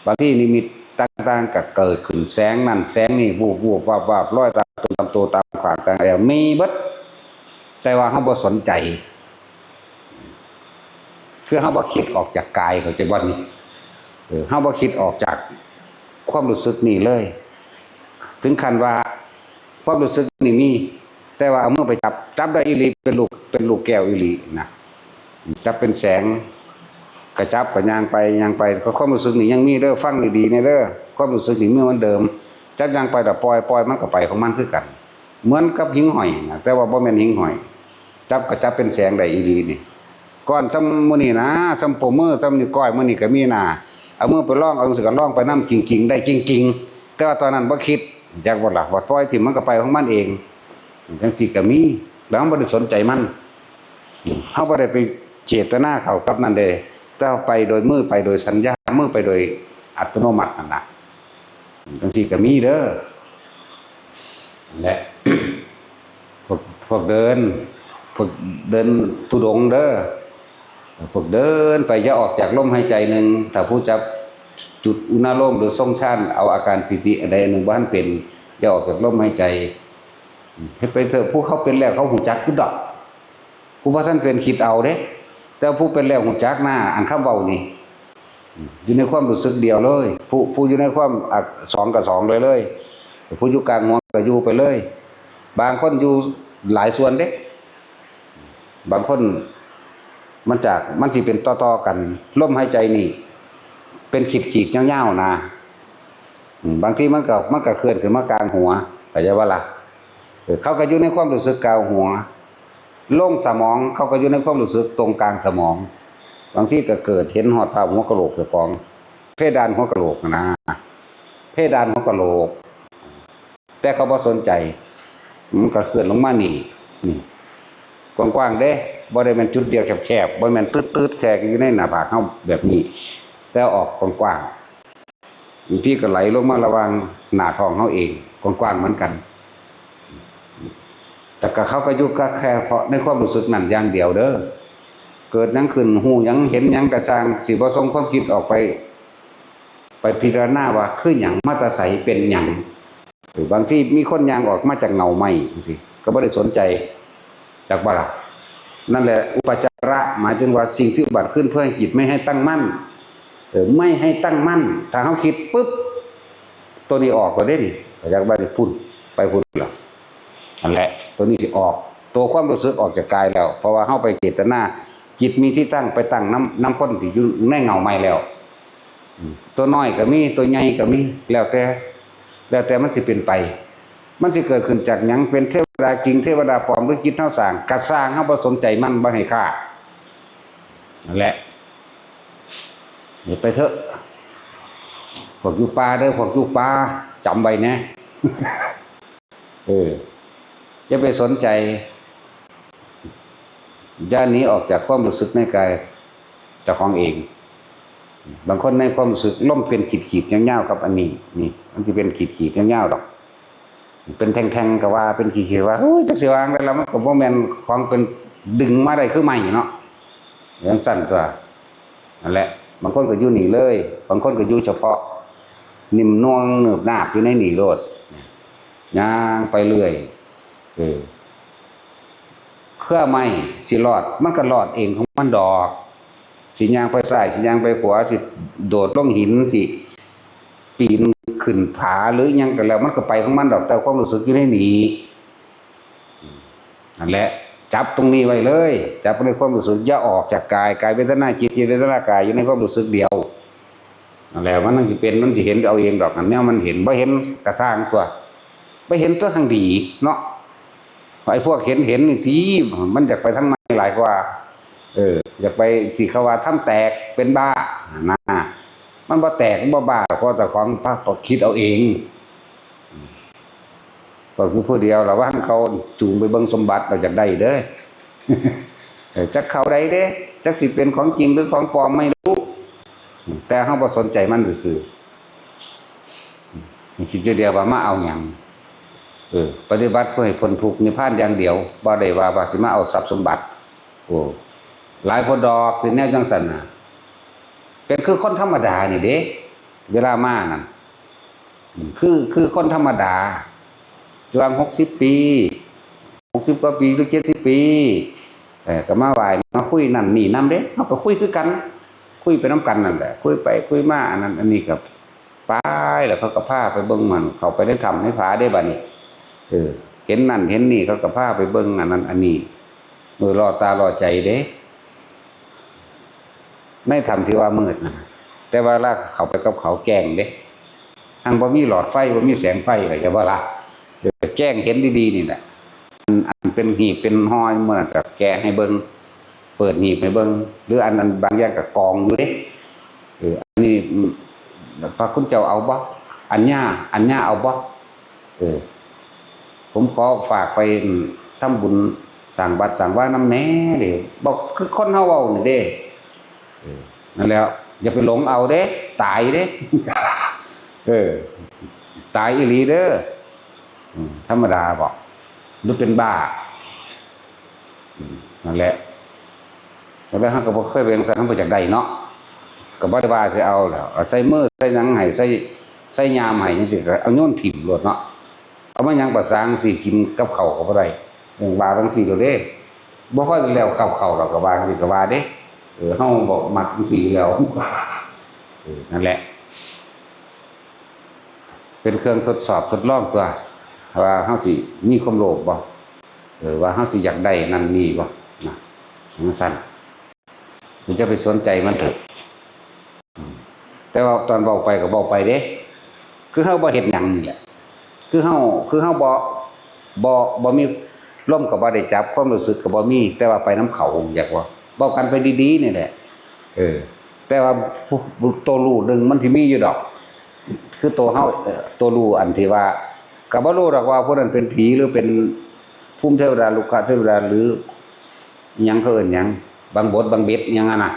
บางทีนิมิตต่างๆก็เกิดขึ้น แสงนั่นแสงนี่ วูบๆวาบๆ ลอยตามตัว ตามตัว ตามข้าง ตามแอว มีเบิด แต่ว่าเราบ่สนใจ คือเราบ่คิดออกจากกาย เข้าใจบ่นี่ เออ เราบ่คิดออกจากความรู้สึกนี่เลย ถึงขั้นว่าความรู้สึกนี่มี แต่ว่าเอามือไปจับ จับได้อีหลี เป็นลูก เป็นลูกแก้วอีหลีนะ จับเป็นแสง ก็จับ ก็ย่างไป ย่างไป ก็ความรู้สึกนี่ยังมีเด้อ ฟังดีๆแหน่เด้อ ความรู้สึกนี่มีเหมือนเดิม จับย่างไปแล้วปล่อย ปล่อย มันก็ไปของมันคือกัน เหมือนกับหิ่งห้อยนะ แต่ว่าบ่แม่นหิ่งห้อย จับก็จับเป็นแสงได้อีหลีนี่ ก้อนส่ำมื้อนี้นะ ส่ำโป้มือ ส่ำนิ้วก้อยมื้อนี้ก็มีนะ เอามือไปลอง เอาจั่งซี้ก็ลองไปนำ กิ่งๆได้กิ่งๆ แต่ว่าตอนนั้นบ่คิด จักบ่ล่ะ ว่าปล่อยถิ่มมันก็ไปของมันเอง จั่งซี้ก็มี แล้วเราบ่ได้สนใจมัน เราบ่ได้ไปเจตนาเข้ากับนั่นเด้ แต่ไปโดยมือไปโดยสัญญา มือไปโดยอัตโนมัตินั่นล่ะ จังซี่ก็มีเด้อ นั่นแหละ พวก พวกเดิน พวกเดินธุดงค์เด้อ พวกเดินไปอย่าออกจากลมหายใจหนึ่ง ถ้าผู้จับจุดอุณาโลมหรือทรงฌาน เอาอาการปีติอันใดอันหนึ่งบ่ทันเป็น อย่าออกจากลมหายใจ เฮ็ดไปเถอะ ผู้เขาเป็นแล้วเขาฮู้จักอยู่ดอก ผู้บ่ทันเป็นคิดเอาเด้ แต่ผู้เป็นแล้วฮู้จักหน้า อันคำเว้านี่ อยู่ในความรู้สึกเดียวเลย ผู้ ผู้อยู่ในความ อ่ะ สองกับสองเลยเลย ผู้อยู่กลางหัวก็อยู่ไปเลย บางคนอยู่หลายส่วนเด้ บางคนมันจาก มันสิเป็นต่อๆกัน ลมหายใจนี่ เป็นขีดๆยาวๆนะ อืม บางทีมันก็ มันก็เคลื่อนขึ้นมากลางหัว เข้าใจบ่ล่ะ เออ เขาก็อยู่ในความรู้สึกกลางหัว ลงสมอง เขาก็อยู่ในความรู้สึกตรงกลางสมอง บางทีก็เกิดเห็นฮอดภาพหัวกะโหลกเจ้าของ เพดานหัวกะโหลกนะ เพดานหัวกะโหลก แต่เขาบ่สนใจ มันก็เคลื่อนลงมานี่ นี่ กว้างๆเด้ บ่ได้แม่นจุดเดียวแคบๆ บ่แม่นตึ๊ดๆแค่อยู่ในหน้าผากเฮาแบบนี้ แต่ออกกว้างๆ บางทีก็ไหลลงมาระหว่างหน้าท้องเฮาเอง กว้างๆเหมือนกัน แต่ก็เขาก็อยู่กับแค่เพราะในความรู้สึกนั้นอย่างเดียวเด้อ เกิดหยังขึ้น ฮู้หยัง เห็นหยังก็ช่าง สิบ่ส่งความคิดออกไป ไปพิจารณาว่าคือหยัง มาแต่ไส เป็นหยัง เออ บางทีมีคนย่างออกมาจากเงาไม้จังซี้ ก็บ่ได้สนใจ จักบ่ล่ะ นั่นแหละ อุปจาระ หมายถึงว่าสิ่งที่อุบัติขึ้นเพื่อให้จิตไม่ให้ตั้งมั่น เออ ไม่ให้ตั้งมั่น ถ้าเฮาคิดปุ๊บ ตัวนี้ออกแล้วเด้นี่ จักบ่านี่ พุ่น ไปพุ่นล่ะ นั่นแหละ ตัวนี้สิออก ตัวความรู้สึกออกจากกายแล้ว เพราะว่าเฮาไปเจตนา จิตมีที่ตั้งไปตั้งนำ นำคนที่อยู่ในเงาไม้แล้ว อืม ตัวน้อยก็มี ตัวใหญ่ก็มี แล้วแต่ แล้วแต่มันสิเป็นไป มันสิเกิดขึ้นจากหยัง เป็นเทวดาจริง เทวดาปลอม หรือจิตเฮาสร้าง กะซ่าง เฮาบ่สนใจมัน บ่ให้ค่า นั่นแหละ เฮ็ดไปเถอะ พวกอยู่ป่าเด้อ พวกอยู่ป่า จำไว้แหน่ เออ อย่าไปสนใจ อย่าหนีออกจากความรู้สึกในกายเจ้าของเอง บางคนในความรู้สึกลมเป็นขีดๆยาวๆครับ อันนี้ นี่ มันสิเป็นขีดๆยาวๆดอก เป็นแท่งๆก็ว่า เป็นขีดๆว่า โอ้ย จักสิว่าจั่งใดล่ะ มันก็บ่แม่นของเป็นดึงมาได้คือไม้เนาะ จั่งซั้นตั่ว นั่นแหละ บางคนก็อยู่นี่เลย บางคนก็อยู่เฉพาะ นิ่มนวลนืบนาบอยู่ในนี่โลด ย่างไปเรื่อย เออ เครือไม้สิรอด มันก็รอดเองของมันดอก สิย่างไปซ้าย สิย่างไปขวา สิโดดลงหิน สิปีนขึ้นผา หรือหยังก็แล้ว มันก็ไปของมันดอก แต่ความรู้สึกอยู่ในนี่ นั่นแหละ จับตรงนี้ไว้เลย จับในความรู้สึก อย่าออกจากกาย กายเวทนาจิต จิตเวทนากาย อยู่ในความรู้สึกเดียว นั่นแหละ มันจั่งสิเป็น มันสิเห็นเอาเองดอก อันแนวมันเห็น บ่เห็นกะซ่างตั่ว บ่เห็นตัวทางดีเนาะ ไอ้พวกเห็นเห็นนี่ติ มันอยากไปทางไม้หลายกว่า เออ อยากไปที่เขาว่าทำแตกเป็นบ้านะ มันบ่แตก มันบ่บ้า เพราะเจ้าของพาคิดเอาเอง ก็คือผู้เดียว ระวังเขาจูงไปเบิ่งสมบัติ เราอยากได้เด้อ เออ จักเขาใดเด้ จักสิเป็นของจริงหรือของปลอมไม่รู้ แต่เฮาบ่สนใจมันซื่อๆ คิดอยู่เดียวว่ามาเอาหยัง เออ ปฏิบัติเพื่อให้พ้นทุกข์นิพพานอย่างเดียว บ่ได้ว่า ว่าสิมาเอาทรัพย์สมบัติ โอ้ หลายพอดอก เป็นแนวจั่งซั้นน่ะ เป็นคือคนธรรมดานี่เด้ เวลามานั่น อืม คือ คือคนธรรมดา อยู่หว่างหกสิบปี หกสิบกว่าปี หรือเจ็ดสิบปี เออ ก็มาไหว้ มาคุยนั่นนี่นำเด้ เฮาก็คุยคือกัน คุยไปนำกันนั่นแหละ คุยไปคุยมา อันนั้นอันนี้ก็ไป แล้วเขาก็พาไปเบิ่งมัน เข้าไปในถ้ำในผาเด้บัดนี้ เออ เห็นนั่นเห็นนี่ เขาก็พาไปเบิ่งอันนั้นอันนี้ เออ ล่อตาล่อใจเด้ ในถ้ำที่ว่ามืดนะ แต่ว่าลาเข้าไปกับเขาแจ้งเด้ อันบ่มีหลอดไฟ บ่มีแสงไฟ เข้าใจบ่ล่ะ เออ แจ้งเห็นดีๆนี่แหละ อัน อันเป็นหีบเป็นห่อมื้อนั้นก็แกะให้เบิ่ง เปิดหีบให้เบิ่ง หรืออัน อันบางอย่างก็กองอยู่เด้ เออ อันนี้ อืม พระคุณเจ้าเอาบ่ อันหญ้า อันหญ้าเอาบ่ เออ ผมขอฝากไป อืม ทำบุญสร้างวัดสร้างวานำแหน่เด้ บอกคือคนเฮาเว้านี่เด้ เออ นั่นแหละ อย่าไปหลงเอาเด้ ตายเด้ เออ ตายอีหลีเด้อ อืม ธรรมดาบอก หรือเป็นบ้า อืม นั่นแหละ แล้วเฮาก็บ่เคยเป็นจั่งซั่น เฮาบ่อยากได้เนาะ ก็บ่ได้ว่าสิเอาแล้ว เอาใส่มือใส่หยังให้ ใส่ ใส่ยามให้จังซี่ ก็เอาโยนถิ่มโลดเนาะ เอามาหยังประสาจังซี่ กินกับข้าวก็บ่ได้ เรื่องว่าจังซี่โลดเด้ บ่ค่อยแล้วข้าว ข้าวเราก็ว่าจังซี่ก็ว่าเด้ เออ เฮาบ่มักจังซี่แล้ว เออ นั่นแหละ เป็นเครื่องทดสอบทดลองตัว ว่าเฮาสิมีความโลภบ่ เออ ว่าเฮาสิอยากได้นั่นนี่บ่ นะ จังซั่น อย่าไปสนใจมันเถอะ อืม แต่ว่าตอนเว้าไปก็เว้าไปเด้ คือเฮาบ่เฮ็ดหยังนี่แหละ คือเฮา คือเฮาบ่ บ่ บ่มี ลมก็บ่ได้จับ ความรู้สึกก็บ่มี แต่ว่าไปนำเขา อยากว่า เว้ากันไปดีๆนี่แหละ เออ แต่ว่าผู้ ตัวรู้หนึ่งมันสิมีอยู่ดอก คือตัวเฮา เอ่อ ตัวรู้อันที่ว่า ก็บ่รู้ดอกว่าผู้นั้นเป็นผีหรือเป็นภูมิเทวดา รุกขเทวดา หรือ อิหยังเขาเอิ้นหยัง บางบทบางเบ็ดอิหยังหั่นน่ะ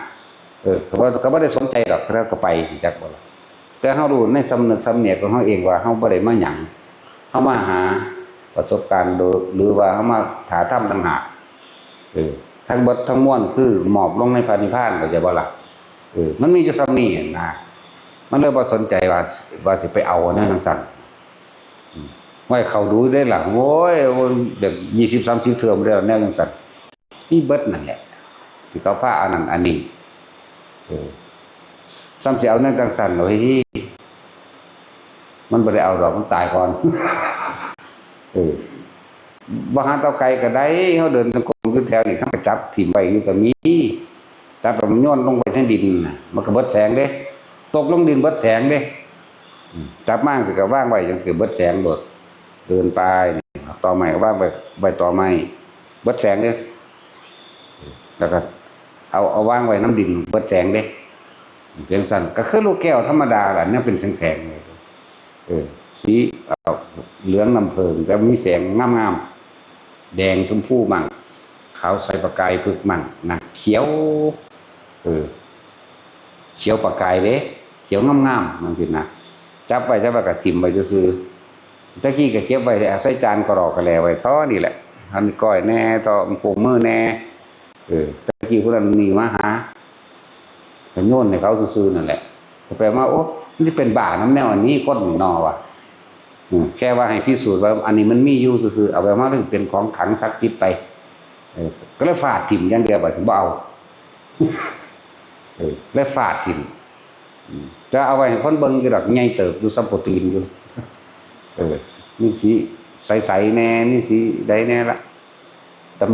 เออ ก็บ่ ก็บ่ได้สนใจดอก เขาก็ไป จักบ่ล่ะ แต่เฮารู้ในสำนึกสำเนียกของเฮาเองว่าเฮาบ่ได้มาหยัง เฮามาหาประสบการณ์โดย หรือว่าเฮามาหาธรรมต่างหาก เออ ทั้งเบิดทั้งมวลคือมอบลงในพระนิพพาน เข้าใจบ่ล่ะ เออ มันมีอยู่ส่ำนี้นะ มันเลยบ่สนใจว่า ว่าสิไปเอาแนวจั่งซั้น อืม ไว้เข้าดูเด้ล่ะ โอ้ย แบบยี่สิบสามสิบเทื่อมาแล้ว แนวจั่งซั้น มีเบิดนั่นแหละ ที่เขาพาอันนั้นอันนี้ เออ ส่ำสิเอาแนวจั่งซั้น โอ้ย มันบ่ได้เอาดอก มันตายก่อน เออ บ่หาเต้าไก่ก็ได้ เฮาเดินจงกรมอยู่แถวนี้ เขาก็จับถิ่มไว้อยู่ก็มี จับแล้วมันโยนลงไปในดินน่ะ มันก็เบิดแสงเด้ ตกลงดินเบิดแสงเด้ อืม จับมาจั่งซี้ก็วางไว้จั่งซี้ก็เบิดแสงโลด เดินไป ตอไม้ก็วางไว้ ไว้ตอไม้ เบิดแสงเด้ แล้วก็เอา เอาวางไว้นำดิน เบิดแสงเด้ จั่งซั้น ก็คือลูกแก้วธรรมดาล่ะ แนวเป็นแสงๆ เออ สี เอ่อ เหลืองน้ำผึ้ง แต่มีแสงงามๆ แดงชมพูมั่ง ขาวใสประกายผึกมั่งนะ เขียว เออ เขียวประกายเด้ เขียวงามๆ จั่งซี้นะ จับไว้ จับไว้ก็ถิ่มไว้ซื่อๆ แต่กี้ก็เก็บไว้ อาศัยจานกะรอกกะแหล่ไว้เท่านี้แหละ หั่นก้อยแหน่ ต่อพวกมื้อแหน่ เออ แต่กี้ผู้นั้นนี่มาหา ก็โยนให้เขาซื่อๆ นั่นแหละ ก็แปลว่า โอ้ มันสิเป็นบ้านำแนวอันนี้ คนนี่น้อว่ะ อืม แค่ว่าให้พิสูจน์ว่าอันนี้มันมีอยู่ซื่อๆ เอาไปมาเป็นของขลังศักดิ์สิทธิ์ไป เออ ก็เลยฟาดถิ่มอย่างเดียว บัดนี้บ่เอา เออ เลยฟาดถิ่ม อืม แต่เอาไว้ให้คนเบิ่งอยู่ดอก ใหญ่เติบอยู่ ส่ำโปรตีนอยู่ เออ มีสีใสๆ แหน่ มีสีใดแหน่ละ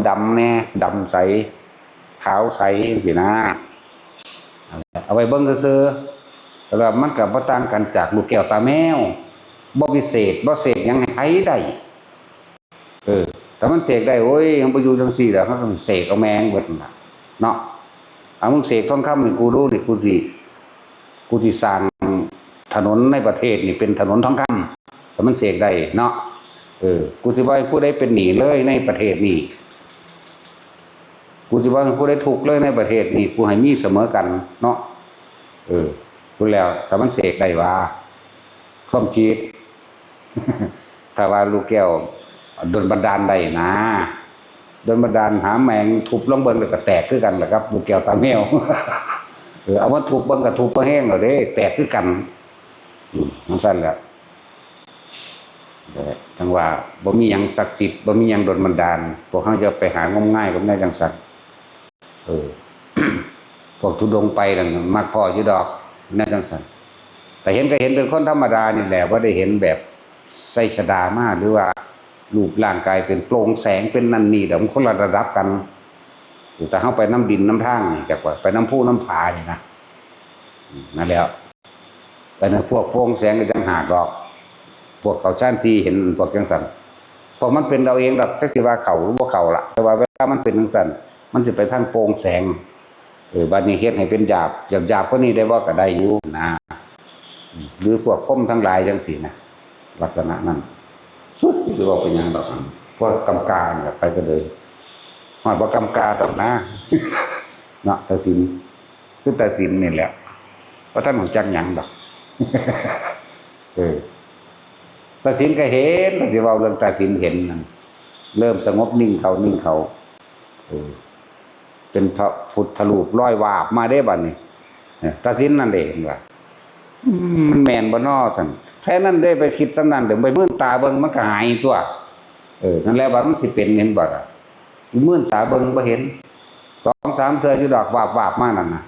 ดำๆ แหน่ ดำใส ขาวใสจั่งซี้นะ เอาไว้เบิ่งซื่อๆ แต่ว่ามันก็บ่ต่างกันจากลูกแก้วตาแมว บ่วิเศษ บ่เสกหยังให้ไผได้ เออ ถ้ามันเสกได้ โอ้ย มันบ่อยู่จั่งซี้ดอก มันก็เสกเอาแม่งเบิดนั่นล่ะ เนาะ เอา มึงเสกทองคำให้กูดูนี่ กูสิ กูสิสร้างถนนในประเทศนี่เป็นถนนทองคำ ถ้ามันเสกได้เนาะ เออ กูสิบ่ให้ผู้ใดเป็นหนี้เลยในประเทศนี้ กูสิบ่ให้ผู้ใดทุกข์เลยในประเทศนี้ กูให้มีเสมอกันเนาะ เออ พู้นแล้ว ถ้ามันเสกได้ว่า ความคิด ถ้าว่าลูกแก้วดลบันดาลได้นะ ดลบันดาลหาแมงทุบลงเบิ่งแล้วก็แตกคือกันล่ะครับ ลูกแก้วตาแมว เออ เอามาทุบเบิ่งก็ทุบบ่แฮงแล้วเด้ แตกคือกัน อืม จั่งซั้นแหละ แต่จั่งว่าบ่มีหยังศักดิ์สิทธิ์ บ่มีหยังดลบันดาล พวกเฮาอย่าไปหางมงายกับแนวจั่งซั้น เออ พวกธุดงค์ไปนั่นมักพ้ออยู่ดอก แนวจั่งซั้น แต่เห็นก็เห็นเป็นคนธรรมดานี่แหละ บ่ได้เห็นแบบใส่ชดามา หรือว่ารูปร่างกายเป็นโปร่งแสง เป็นนั่นนี่ดอก มันคนละระดับกัน แต่เฮาไปนำดินนำทางนี่ จักว่าไปนำภูนำผานี่นะ อืม นั่นแหละ อันนั้นพวกโปร่งแสงก็ต่างหากดอก พวกเข้าฌานสี่เห็นพวกจั่งซั้น พวกมันเป็นเอาเองดอก จักสิว่าเข้าหรือบ่เข้าล่ะ แต่ว่าเวลามันเป็นจั่งซั้น มันสิไปทางโปร่งแสง เออ บัดนี้เฮ็ดให้เป็นหยาบ หยาบๆ กว่านี้ได้บ่ ก็ได้อยู่นะ อืม หรือพวกพรหมทั้งหลายจั่งซี้นะ ลักษณะนั้น อุ๊ย สิเว้าไปหยังดอก พวกกำกานี่ล่ะ ไปก็เลย ฮอดบ่กำกาซ้ำนะ เนาะ กสิณ คือตาสินนี่แหละ ว่าท่านของจักหยังดอก เออ ตาสินก็เห็น ก็สิเว้าเรื่องตาสินเห็นนั่น เริ่มสงบนิ่งเขานิ่งเขา เออ เป็นพระพุทธรูปลอยวาบมาได้บัดนี้ เออ ตาสินนั่นเด้เห็นว่า อืม มันแม่นบ่น้อซั่น แค่นั้นได้ไปคิดสำนั้นเดี๋ยวไปมื่นตาเบิ่งมันก็หายตัว เออ นั่นแหละว่ามันสิเป็นเห็นบ่ล่ะ มื่นตาเบิ่งบ่เห็น สองสามเทื่ออยู่ดอกวาบวาบมานั่นน่ะ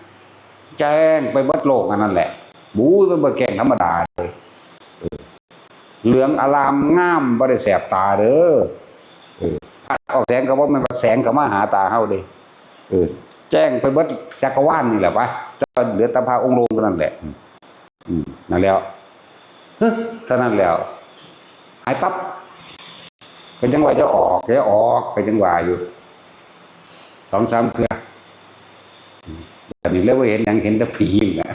แจ้งไปเบิดโลกอันนั้นแหละ บู๊ยมันบ่แจ้งธรรมดาเลย เออ เหลืองอารามงามบ่ได้แสบตาเด้อ เออ พระออกแสงก็บ่แม่นว่าแสงเข้ามาหาตาเฮาเด้ เออ แจ้งไปเบิดจักรวาลนี่แหละวะ แต่ว่าเหลือแต่พระองค์ลงเท่านั้นแหละ อืม นั่นแล้ว ฮึ เท่านั้นแล้ว หายปั๊บ ก็ยังว่าจะออก จะออก ก็ยังว่าอยู่ สองสามเทื่อ อืม อันนี้เรียกว่าเห็นหยัง เห็นแต่ผีนั่นแหละ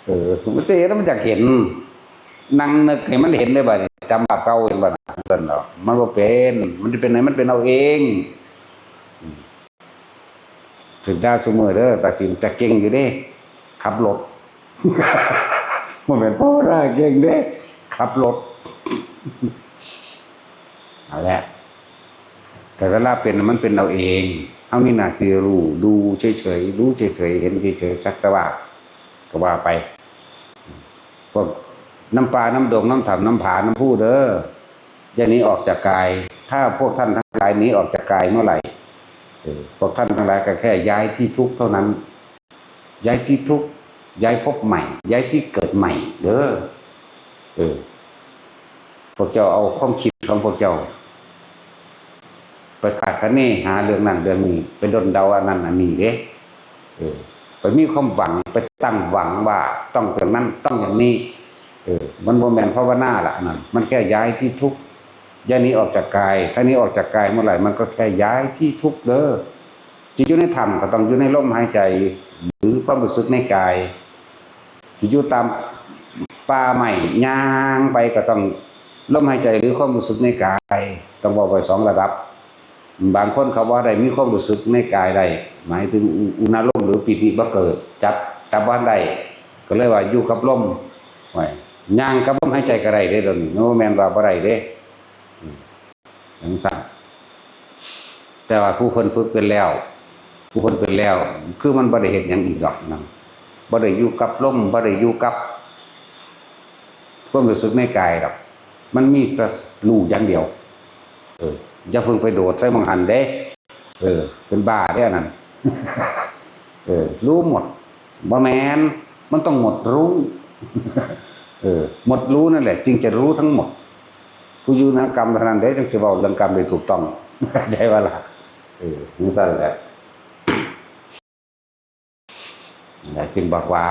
เออ มันจะเห็นแล้วมันอยากเห็น นั่งนึกให้มันเห็นได้บ่เนี่ย จำภาพเก่าเห็นบ่นะ ซั่นดอก มันบ่เป็น มันจะเป็นไหน มันเป็นเอาเอง อืม ถืกด่าซุมื้อเด้อ ตาสิน แต่เก่งอยู่เด้ ขับรถ บ่แม่นภาวนาเก่งเด้ ขับรถ นั่นแหละ แต่เวลาเป็นมันเป็นเอาเอง เฮามีหน้าที่รู้ ดูเฉยๆ รู้เฉยๆ เห็นเฉยๆ สักแต่ว่า ก็ว่าไป พวกน้ำป่า น้ำดง น้ำถ้ำ น้ำผา น้ำพุเด้อ อย่าหนีออกจากกาย ถ้าพวกท่านทั้งหลายหนีออกจากกายเมื่อไหร่ เออ พวกท่านทั้งหลายก็แค่ย้ายที่ทุกข์เท่านั้น ย้ายที่ทุกข์ ย้ายภพใหม่ ย้ายที่เกิดใหม่ เด้อ เออ พวกเจ้าเอาความคิดของพวกเจ้า ไปคาดคะเนหาเรื่องนั้นเรื่องนี้ ไปด้นเดาอันนั้นอันนี้เด้ เออ ไปมีความหวัง ไปตั้งหวังว่าต้องอย่างนั้น ต้องอย่างนี้ เออ มันบ่แม่นภาวนาละอันนั้น มันแค่ย้ายที่ทุกข์ ย้ายหนีออกจากกาย ถ้าหนีออกจากกายเมื่อไหร่ มันก็แค่ย้ายที่ทุกข์เด้อ สิอยู่ในถ้ำก็ต้องอยู่ในลมหายใจ หรือความรู้สึกในกาย สิอยู่ตามป่าไม้ ย่างไปก็ต้องลมหายใจหรือความรู้สึกในกาย ต้องเว้าไว้สองระดับ บางคนเขาว่าได้มีความรู้สึกในกายได้ หมายถึงอุ อุณาโลมหรือปีติบ่เกิด จับ จับบ่ได้ ก็เลยว่าอยู่กับลม ไว้ ย่างกับลมหายใจก็ได้เด้ เดี๋ยวนี้ มันบ่แม่นว่าบ่ได้เด้ อืม จังซั่น แต่ว่าผู้เพิ่นฝึกเป็นแล้ว ผู้เพิ่นเป็นแล้ว คือมันบ่ได้เฮ็ดหยังอีกดอกนะ บ่ได้อยู่กับลม บ่ได้อยู่กับความรู้สึกในกายดอก มันมีแต่รู้อย่างเดียว เออ อย่าเพิ่งไปโดดใส่หม่องหั้นเด้ เออ เป็นบ้าเด้อันนั้น เออ รู้หมด บ่แม่น มันต้องหมดรู้ เออ หมดรู้นั่นแหละ จึงจะรู้ทั้งหมด ผู้อยู่เหนือกรรมเท่านั้นเด้ จังสิเว้าเรื่องกรรมได้ถูกต้อง เข้าใจบ่ล่ะ เออ จังซั่นแหละ นั่นแหละจึงบอกว่า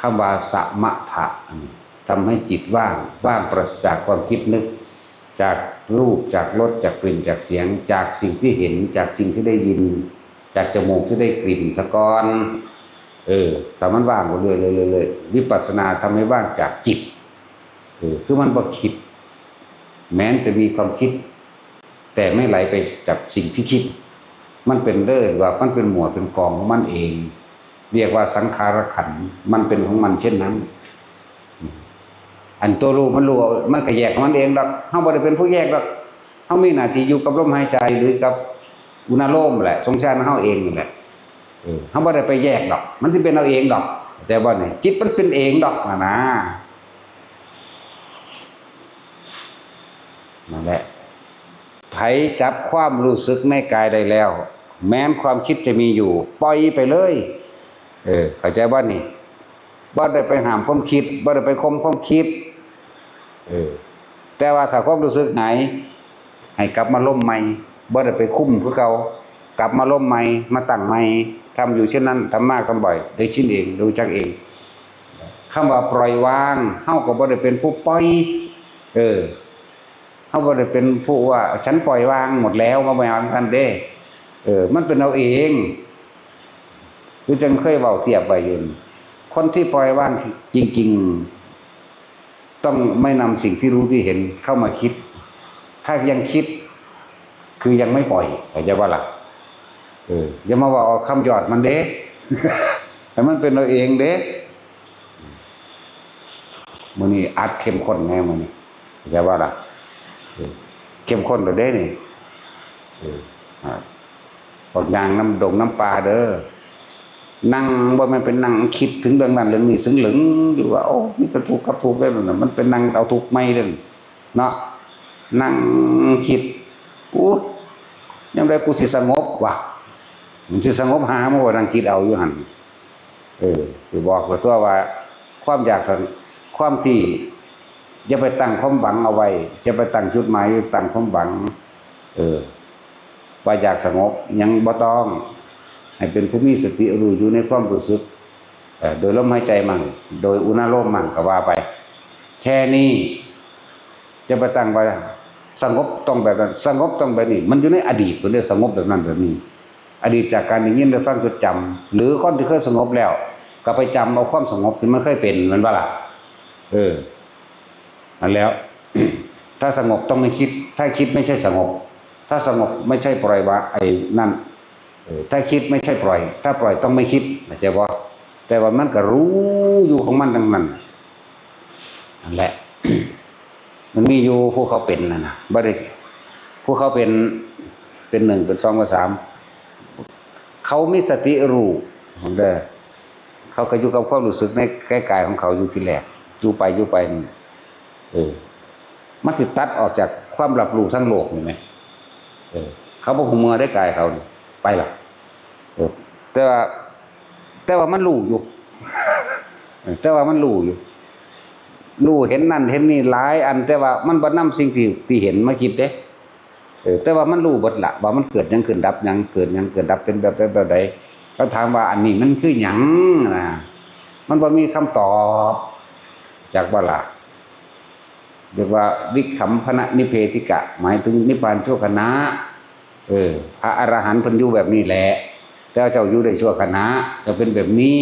คำว่าสมถะ อืม ทำให้จิตว่าง ว่างปราศจากความคิดนึก จากรูป จากรส จากกลิ่น จากเสียง จากสิ่งที่เห็น จากสิ่งที่ได้ยิน จากจมูกที่ได้กลิ่นซะก่อน เออ ถ้ามันว่างไปเรื่อยๆๆๆ วิปัสสนาทำให้ว่างจากจิต เออ คือมันบ่คิด แม้จะมีความคิด แต่ไม่ไหลไปกับสิ่งที่คิด มันเป็นเรื่องว่ามันเป็นหมวดเป็นกองของมันเอง เรียกว่าสังขารขันธ์ มันเป็นของมันเช่นนั้น อันตัวรู้มันรู้ มันก็แยกของมันเองดอก เฮาบ่ได้เป็นผู้แยกดอก เฮามีหน้าที่อยู่กับลมหายใจหรือกับอุณาโลมแหละ สงสารเฮาเองนั่นแหละ เออ เฮาบ่ได้ไปแยกดอก มันสิเป็นเอาเองดอก เข้าใจบ่นี่ จิตมันเป็นเองดอกนะนะ นั่นแหละ ไผจับความรู้สึกในกายได้แล้ว แม้นความคิดจะมีอยู่ ปล่อยไปเลย เออ เข้าใจบ่นี่ บ่ได้ไปห้ามความคิด บ่ได้ไปข่มความคิด เออ แต่ว่าถ้าความรู้สึกหาย ให้กลับมาลมใหม่ บ่ได้ไปคุมคือเก่า กลับมาลมใหม่ มาตั้งใหม่ ทำอยู่เช่นนั้น ทำมากทำบ่อย ได้ชินเอง รู้จักเอง คำว่าปล่อยวาง เฮาก็บ่ได้เป็นผู้ปล่อย เออ เฮาบ่ได้เป็นผู้ว่า ฉันปล่อยวางหมดแล้ว บ่แม่นว่าซั่นเด้ เออ มันเป็นเอาเอง คือจั่งเคยเว้าเทียบไว้อยู่นี่ คนที่ปล่อยวางจริงๆ ต้องไม่นำสิ่งที่รู้ที่เห็นเข้ามาคิด ถ้ายังคิด คือยังไม่ปล่อย เข้าใจบ่ล่ะ? เออ อย่ามาว่าเอาคำยอดมันเด้ ให้มันเป็นเอาเองเด้ มื้อนี้อัดเข้มข้นแน่มื้อนี้ เข้าใจบ่ล่ะ เออ เข้มข้นแล้วเด้นี่ เออ อ่า ออกย่างน้ำดงน้ำป่าเด้อ นั่ง บ่แม่นไปนั่งคิดถึงเรื่องนั้นเรื่องนี้ ซึ่งเหลิงอยู่ว่า โอ้ มีแต่ทุกข์กับทุกข์เด้อนั่นน่ะ มันไปนั่งเอาทุกข์ใหม่เด้อ เนาะ นั่งคิด อู้ ยามใดกูสิสงบวะ มันสิสงบหา มันบ่นั่งคิดเอาอยู่หั่น เออ สิบอกไว้ตัวว่า ความอยากสง- ความที่ อย่าไปตั้งความหวังเอาไว้ อย่าไปตั้งจุดหมาย ตั้งความหวัง เออ ว่าอยากสงบ ยังบ่ต้อง ให้เป็นผู้มีสติรู้อยู่ในความรู้สึก เอ่อ โดยลมหายใจมั่ง โดยอุณาโลมมั่งก็ว่าไป แค่นี้ จะไปตั้งว่าสงบต้องแบบนั้น สงบต้องแบบนี้ มันอยู่ในอดีต เพิ่นเรียกสงบแบบนั้นแบบนี้ อดีตจากการได้ยินได้ฟังจดจำ หรือคนที่เคยสงบแล้ว ก็ไปจำเอาความสงบที่มันเคยเป็น แม่นบ่ล่ะ เออ นั่นแล้ว ถ้าสงบต้องไม่คิด ถ้าคิดไม่ใช่สงบ ถ้าสงบไม่ใช่ปล่อยวาง ไอ้นั่น เออ ถ้าคิดไม่ใช่ปล่อย ถ้าปล่อยต้องไม่คิด เข้าใจบ่ แต่ว่ามันก็รู้อยู่ของมันทั้งนั้น นั่นแหละ มันมีอยู่ผู้เขาเป็นน่ะนะ บ่ได้ ผู้เขาเป็น เป็นหนึ่ง เป็นสอง เป็นสาม เขามีสติรู้ เด้อ เขาก็อยู่กับความรู้สึกในกายๆของเขาอยู่ทีแรก อยู่ไป อยู่ไปนี่ เออ มันสิตัดออกจากความรับรู้ทั้งโลกนี่แหม เออ เขาบ่ฮู้เมื่อได้กายเขานี่ ไปละ เออ แต่ว่า แต่ว่ามันรู้อยู่ เออ แต่ว่ามันรู้อยู่ รู้เห็นนั่นเห็นนี่หลายอัน แต่ว่ามันบ่นำสิ่งที่ ที่เห็นมาคิดเด้ เออ แต่ว่ามันรู้เบิดละ ว่ามันเกิดหยังขึ้นดับหยัง เกิดหยังเกิดดับเป็นแบบใดแบบใด เขาถามว่าอันนี้มันคือหยังนะ มันบ่มีคำตอบ จักบ่ล่ะ เรียกว่าวิคัมพนะนิเพธิกะ หมายถึงนิพพานชั่วขณะ เออ พระอรหันต์เพิ่นอยู่แบบนี้แหละ แต่เจ้าอยู่ได้ชั่วขณะ เจ้าเป็นแบบนี้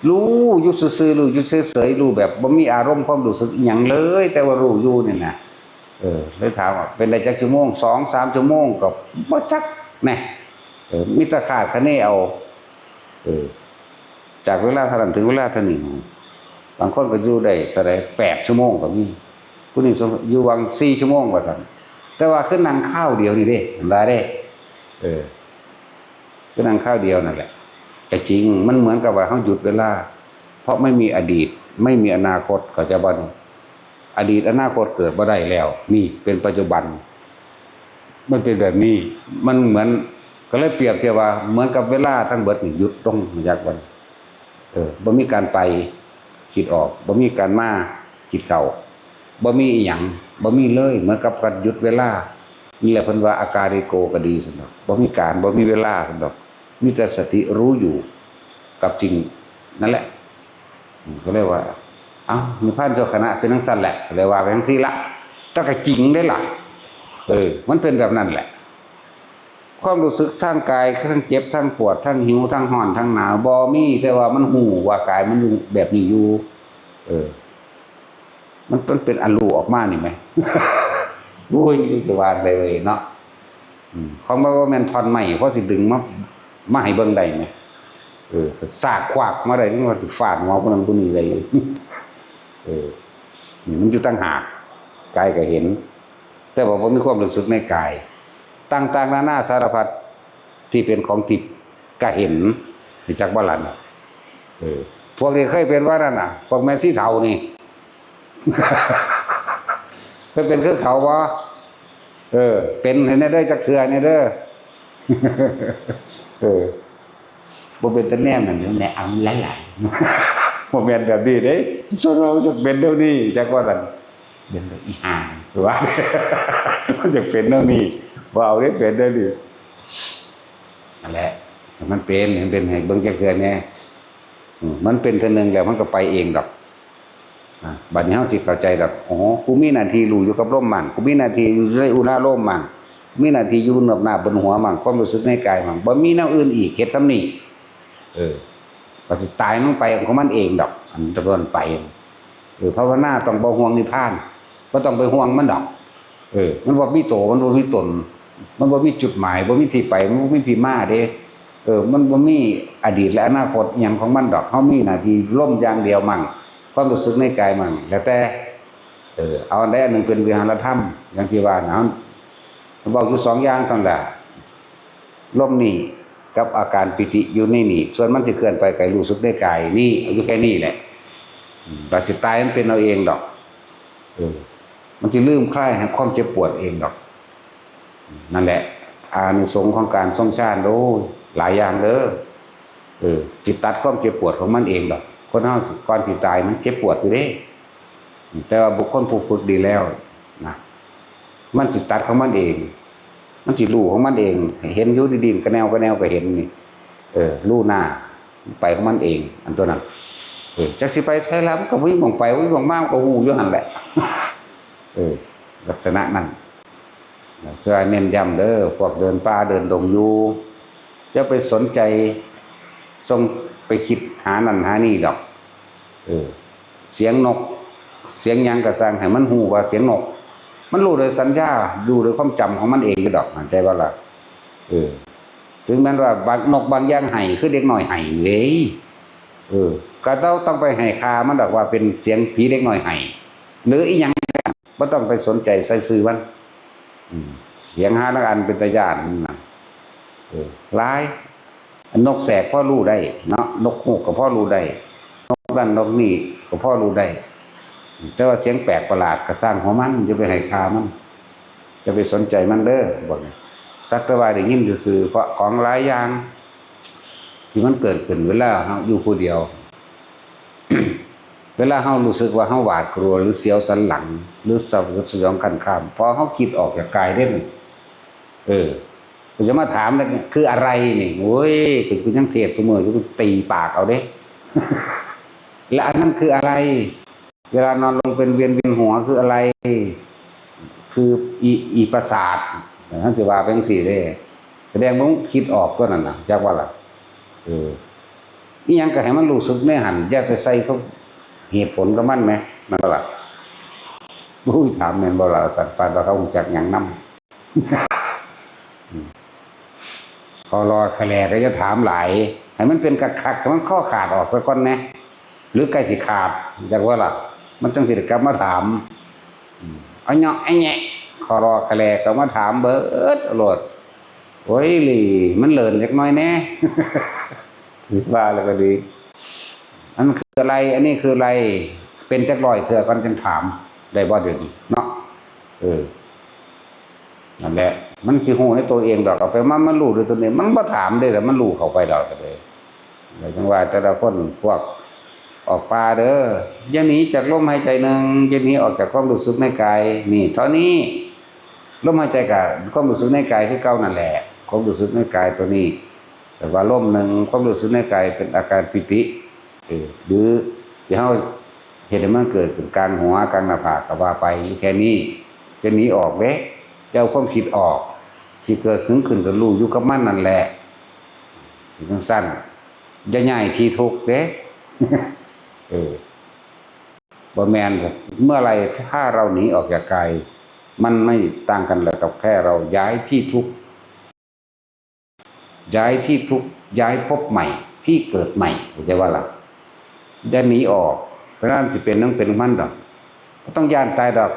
รู้อยู่ซื่อๆ รู้อยู่เฉยๆ รู้แบบบ่มีอารมณ์ความรู้สึกอิหยังเลย แต่ว่ารู้อยู่นี่นะ เออ เลยถามว่าเป็นได้จักชั่วโมง สองสามชั่วโมง ก็บ่จักแน่ เออ มีแต่คาดคะเนเอา เออ จากเวลาเท่านั้นถึงเวลาเท่านี้ บางคนก็อยู่ได้เท่าใด แปดชั่วโมงก็มี ผู้หนึ่งอยู่วังสี่ชั่วโมงว่าซั่น แต่ว่าคือนั่งคราวเดียวนี่เด้ เห็นบ่เด้ เออ คือนั่งคราวเดียวนั่นแหละ แต่จริงมันเหมือนกับว่าเฮาหยุดเวลา เพราะไม่มีอดีต ไม่มีอนาคต เข้าใจบ่นี่ อดีตอนาคตเกิดบ่ได้แล้ว นี่เป็นปัจจุบัน มันเป็นแบบนี้ มันเหมือน ก็เลยเปรียบเทียบว่าเหมือนกับเวลาทั้งเบิดนี่หยุดลง จักวัน เออ บ่มีการไป คิดออก บ่มีการมา คิดเข้า บ่มีอีหยัง บ่มีเลย เหมือนกับการหยุดเวลา นี่แหละเพิ่นว่าอากาลิโกก็ดีซั่นดอก บ่มีการ บ่มีเวลาซั่นดอก มีแต่สติรู้อยู่กับสิ่งนั่นแหละ อืม ก็เลยว่า เอ้า นิพพานชั่วขณะเป็นจั่งซั่นแหละ ก็เลยว่าไปจั่งซี่ละ แต่ก็จริงเด้ล่ะ เออ มันเป็นแบบนั้นแหละ ความรู้สึกทางกาย ทั้งเจ็บ ทั้งปวด ทั้งหิว ทั้งร้อน ทั้งหนาว บ่มี แต่ว่ามันฮู้ว่ากายมันอยู่แบบนี้อยู่ เออ มัน มันเป็นอันรู้ออกมานี่แหม โอ้ย สิว่าไปเลยเนาะ อืม ของมันบ่แม่นท่อนไม้ พอสิดึงมา มาให้เบิ่งได้แหม เออ สากขวากมาได้ นี่ว่าสิฟาดหัวผู้นั้นผู้นี้ได้ เออ นี่มันอยู่ต่างหาก กายก็เห็น แต่ว่าบ่มีความรู้สึกในกาย ต่างๆนานาสารพัดที่เป็นของทิพย์ก็เห็น รู้จักบ่ล่ะนี่ เออ พวกนี้เคยเป็นว่านั่นน่ะ พวกแม่ชีเฒ่านี่ เคยเป็นคือเขาบ่ เออ เป็นให้แน่เด้อ จักเทื่อแน่เด้อ เออ บ่เป็นตาแนมนั่นแหละ เอาหลายๆ บ่แม่นแบบนี้เด้ ส่วนเราจะเป็นเดี๋ยวนี้ จักว่าซั่น เป็นแบบอีห่า ว่า มันจะเป็นเดี๋ยวนี้ ว่าเอาได้เป็นเดี๋ยวนี้ นั่นแหละ มันเป็น มันเป็นให้เบิ่งจักเทื่อแน่ อืม มันเป็นเทื่อหนึ่งแล้วมันก็ไปเองดอก อ่ะ บัดนี้เฮาสิเข้าใจดอก อ๋อ กูมีหน้าที่รู้อยู่กับลมมั่ง กูมีหน้าที่อยู่ในอุณาโลมมั่ง มีหน้าที่อยู่เนิบหน้าบนหัวมั่ง ความรู้สึกในกายมั่ง บ่มีแนวอื่นอีก เฮ็ดส่ำนี้ เออ ก็สิตายมันไปของมันเองดอก อันตะเพิ่นไป เออ ภาวนาต้องบ่ห่วงนิพพาน บ่ต้องไปห่วงมันดอก เออ มันบ่มีโต มันบ่มีตน มันบ่มีจุดหมาย บ่มีที่ไป มันบ่มีที่มาเด้ เออ มันบ่มีอดีตและอนาคตอิหยังของมันดอก เฮามีหน้าที่ลมอย่างเดียวมั่ง ความรู้สึกในกายมั่ง แล้วแต่ เออ เอาอันใดอันหนึ่งเป็นวิหารธรรม อย่างที่ว่านะ เว้าอยู่สองอย่างเท่านั้นล่ะ ลมนี่กับอาการปีติอยู่ในนี่ ส่วนมันสิเคลื่อนไปก็รู้สึกในกายนี่ เอาอยู่แค่นี้แหละ อืม บาดสิตายมันเป็นเอาเองดอก เออ มันสิลืมคลายแห่งความเจ็บปวดเองดอก นั่นแหละ อานิสงส์ของการทรงฌาน โอ้ย หลายอย่างเด้อ เออ สิตัดความเจ็บปวดของมันเองดอก คนเฮาก่อนสิตายมันเจ็บปวดอยู่เด้ แต่ว่าบุคคลผู้ฝึกดีแล้วนะ มันสิตัดของมันเอง มันสิรู้ของมันเอง เห็นอยู่ดีๆ กะแนวกะแนวก็เห็นนี่ เออ รู้หน้า ไปของมันเอง อันตัวนั้น เออ จักสิไปไสล่ะ มันก็บ่มีหม่องไป บ่มีหม่องมา มันก็ฮู้อยู่หั่นแหละ เออ ลักษณะนั้น เพื่อเน้นย้ำเด้อ พวกเดินป่าเดินดงอยู่ อย่าไปสนใจ ส่งไปคิดหานั่นหานี่ดอก เออ เสียงนก เสียงหยังก็ซ่าง ให้มันฮู้ว่าเสียงนก มันรู้โดยสัญญา รู้โดยความจำของมันเองอยู่ดอก เข้าใจบ่ล่ะ เออ ถึงแม้ว่าบาง นกบางอย่างไห้ คือเด็กน้อยไห้เด้ เออ ก็ต้อง ต้องไปให้ค่ามันดอกว่าเป็นเสียงผีเด็กน้อยไห้ หรืออีหยัง บ่ต้องไปสนใจใส่ซื่อมัน อืม เสียงหาลางอันเป็นตาย้านนั่นน่ะ เออ หลาย นกแสกพอรู้ได้เนาะ นกฮูกก็พอรู้ได้ นกนั่นนกนี่ก็พอรู้ได้ แต่ว่าเสียงแปลกประหลาดก็ซ่างหัวมัน อย่าไปให้ค่ามัน อย่าไปสนใจมันเด้อ บอกนี่ สักแต่ว่าได้ยินซื่อๆ เพราะของหลายอย่าง ที่มันเกิดขึ้นเวลาเฮาอยู่ผู้เดียว เวลาเฮารู้สึกว่าเฮาหวาดกลัว หรือเสียวสันหลัง หรือสยดสยองคันคาม พอเฮาคิดออกจากกายเด้ เออ กูจะมาถามเลย คืออะไรนี่ โอ้ย กู กูยังเทศน์ซุมื้ออยู่ กูตีปากเอาเด้ และอันนั้นคืออะไร เวลานอนลงเป็นเวียน เวียนหัวคืออะไร คืออี อีประสาท ท่านสิว่าไปจังซี่เด้ แสดงว่ามึงคิดออกตัวนั้นน่ะ จักว่าล่ะ เออ อีหยังก็ให้มันรู้สึกในหั่น อย่าไปใส่เขาเหตุผลกับมันแหม นั่นล่ะ อุ้ย ถามแม่นบ่ล่ะ สัตว์ป่าเขารู้จักหยังนำ อืม คอรอแคลก็จะถามหลาย ให้มันเป็นคักๆ ให้มันคอขาดออกไปก่อนแหม หรือใกล้สิขาด จักว่าล่ะ มันจังสิได้กลับมาถาม อืม เอาเนาะ ไอ้แงะ คอรอแคลก็มาถามเบิดโลด โอ้ย หลี มันเลินจักหน่อยแหน่ ว่าแล้วก็ดี อันนั้นคืออะไร อันนี้คืออะไร เป็นจักร้อยเทื่อก่อนจังถาม ได้บ่เดี๋ยวนี้เนาะ เออ นั่นแหละ มันสิฮู้ในตัวเองดอก เอาไปมา มันรู้ด้วยตนเอง มันบ่ถามเด้ แต่มันรู้เข้าไปดอกก็เลย แล้วจังว่าแต่ละคนพวกออกป่าเด้อ อย่าหนีจากลมหายใจหนึ่ง อย่าหนีออกจากความรู้สึกในกาย นี่ เท่านี้ ลมหายใจกับความรู้สึกในกายคือเก่านั่นแหละ ความรู้สึกในกายตัวนี้ แต่ว่าลมหนึ่ง ความรู้สึกในกายเป็นอาการปีติ เออ หรือที่เฮาเฮ็ดให้มันเกิดขึ้นกลางหัว กลางหน้าผากก็ว่าไป อยู่แค่นี้ จะหนีออกเด้ จะเอาความคิดออก สิเกิดขึ้น ขึ้นก็รู้อยู่กับมันนั่นแหละ จังซั่น อย่าย้ายที่ทุกข์เด้ เออ บ่แม่น เมื่อไหร่ถ้าเราหนีออกจากกาย มันไม่ต่างกันเลยกับแค่เราย้ายที่ทุกข์ ย้ายที่ทุกข์ ย้ายภพใหม่ ที่เกิดใหม่ เข้าใจว่าล่ะ อย่าหนีออก เพราะนั้นสิเป็นต้องเป็นของมันดอก บ่ต้องย้านตายดอก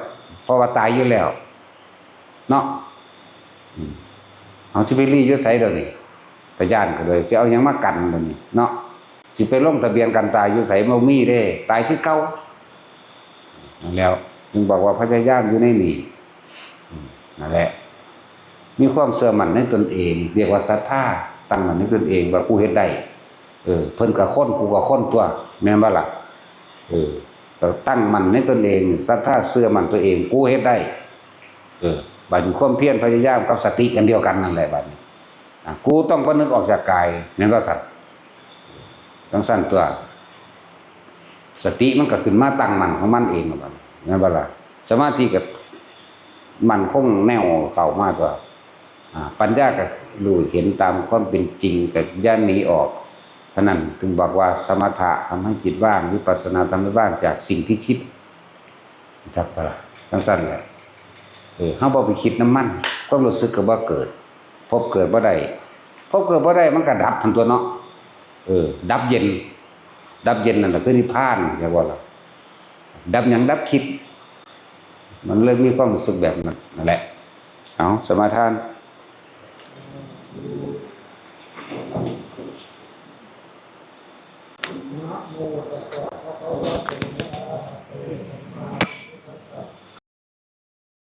เพราะว่าตายอยู่แล้ว เนาะ อืม เอาสิไปลี้อยู่ไสเดี๋ยวนี้ ตาย้านก็เลย สิเอาหยังมากันเดี๋ยวนี้ เนาะ สิไปลงทะเบียนกันตายอยู่ไส บ่มีเด้ ตายคือเก่า นั่นแล้ว จึงบอกว่าพยายามอยู่ในนี่ อืม นั่นแหละ มีความเชื่อมั่นในตนเอง เรียกว่าศรัทธา ตั้งมั่นในตนเองว่ากูเฮ็ดได้ เออ เพิ่นก็คน กูก็คนตั๊ว แม่นบ่ล่ะ เออ ตั้งมั่นในตนเอง ศรัทธาเชื่อมั่นตัวเอง กูเฮ็ดได้ เออ บัดนี้ความเพียรพยายามกับสติอันเดียวกันนั่นแหละบัดนี้ อ่ะ กูต้องบ่นึกออกจากกาย แม่นบ่ซั่น จังซั่นตั๊ว สติมันก็ขึ้นมาตั้งมั่นของมันเองบัดนี้ แม่นบ่ล่ะ สมาธิก็มั่นคงแน่วเข้ามาตั๊ว อ่า ปัญญาก็รู้เห็นตามความเป็นจริง ก็อย่าหนีออก ฉะนั้นจึงบอกว่าสมถะทำให้จิตว่าง วิปัสสนาทำให้ว่างจากสิ่งที่คิด จักบ่ล่ะ จังซั่นแหละ เออ เฮาบ่ไปคิดนำมัน ความรู้สึกก็บ่เกิด พบเกิดบ่ได้ พบเกิดบ่ได้มันก็ดับหั่นตั๊วเนาะ เออ ดับเย็น ดับเย็นนั่นแหละคือนิพพาน เห็นบ่ล่ะ ดับหยัง ดับคิด มันเลยมีความรู้สึกแบบนั้น นั่นแหละ เอา สมาทาน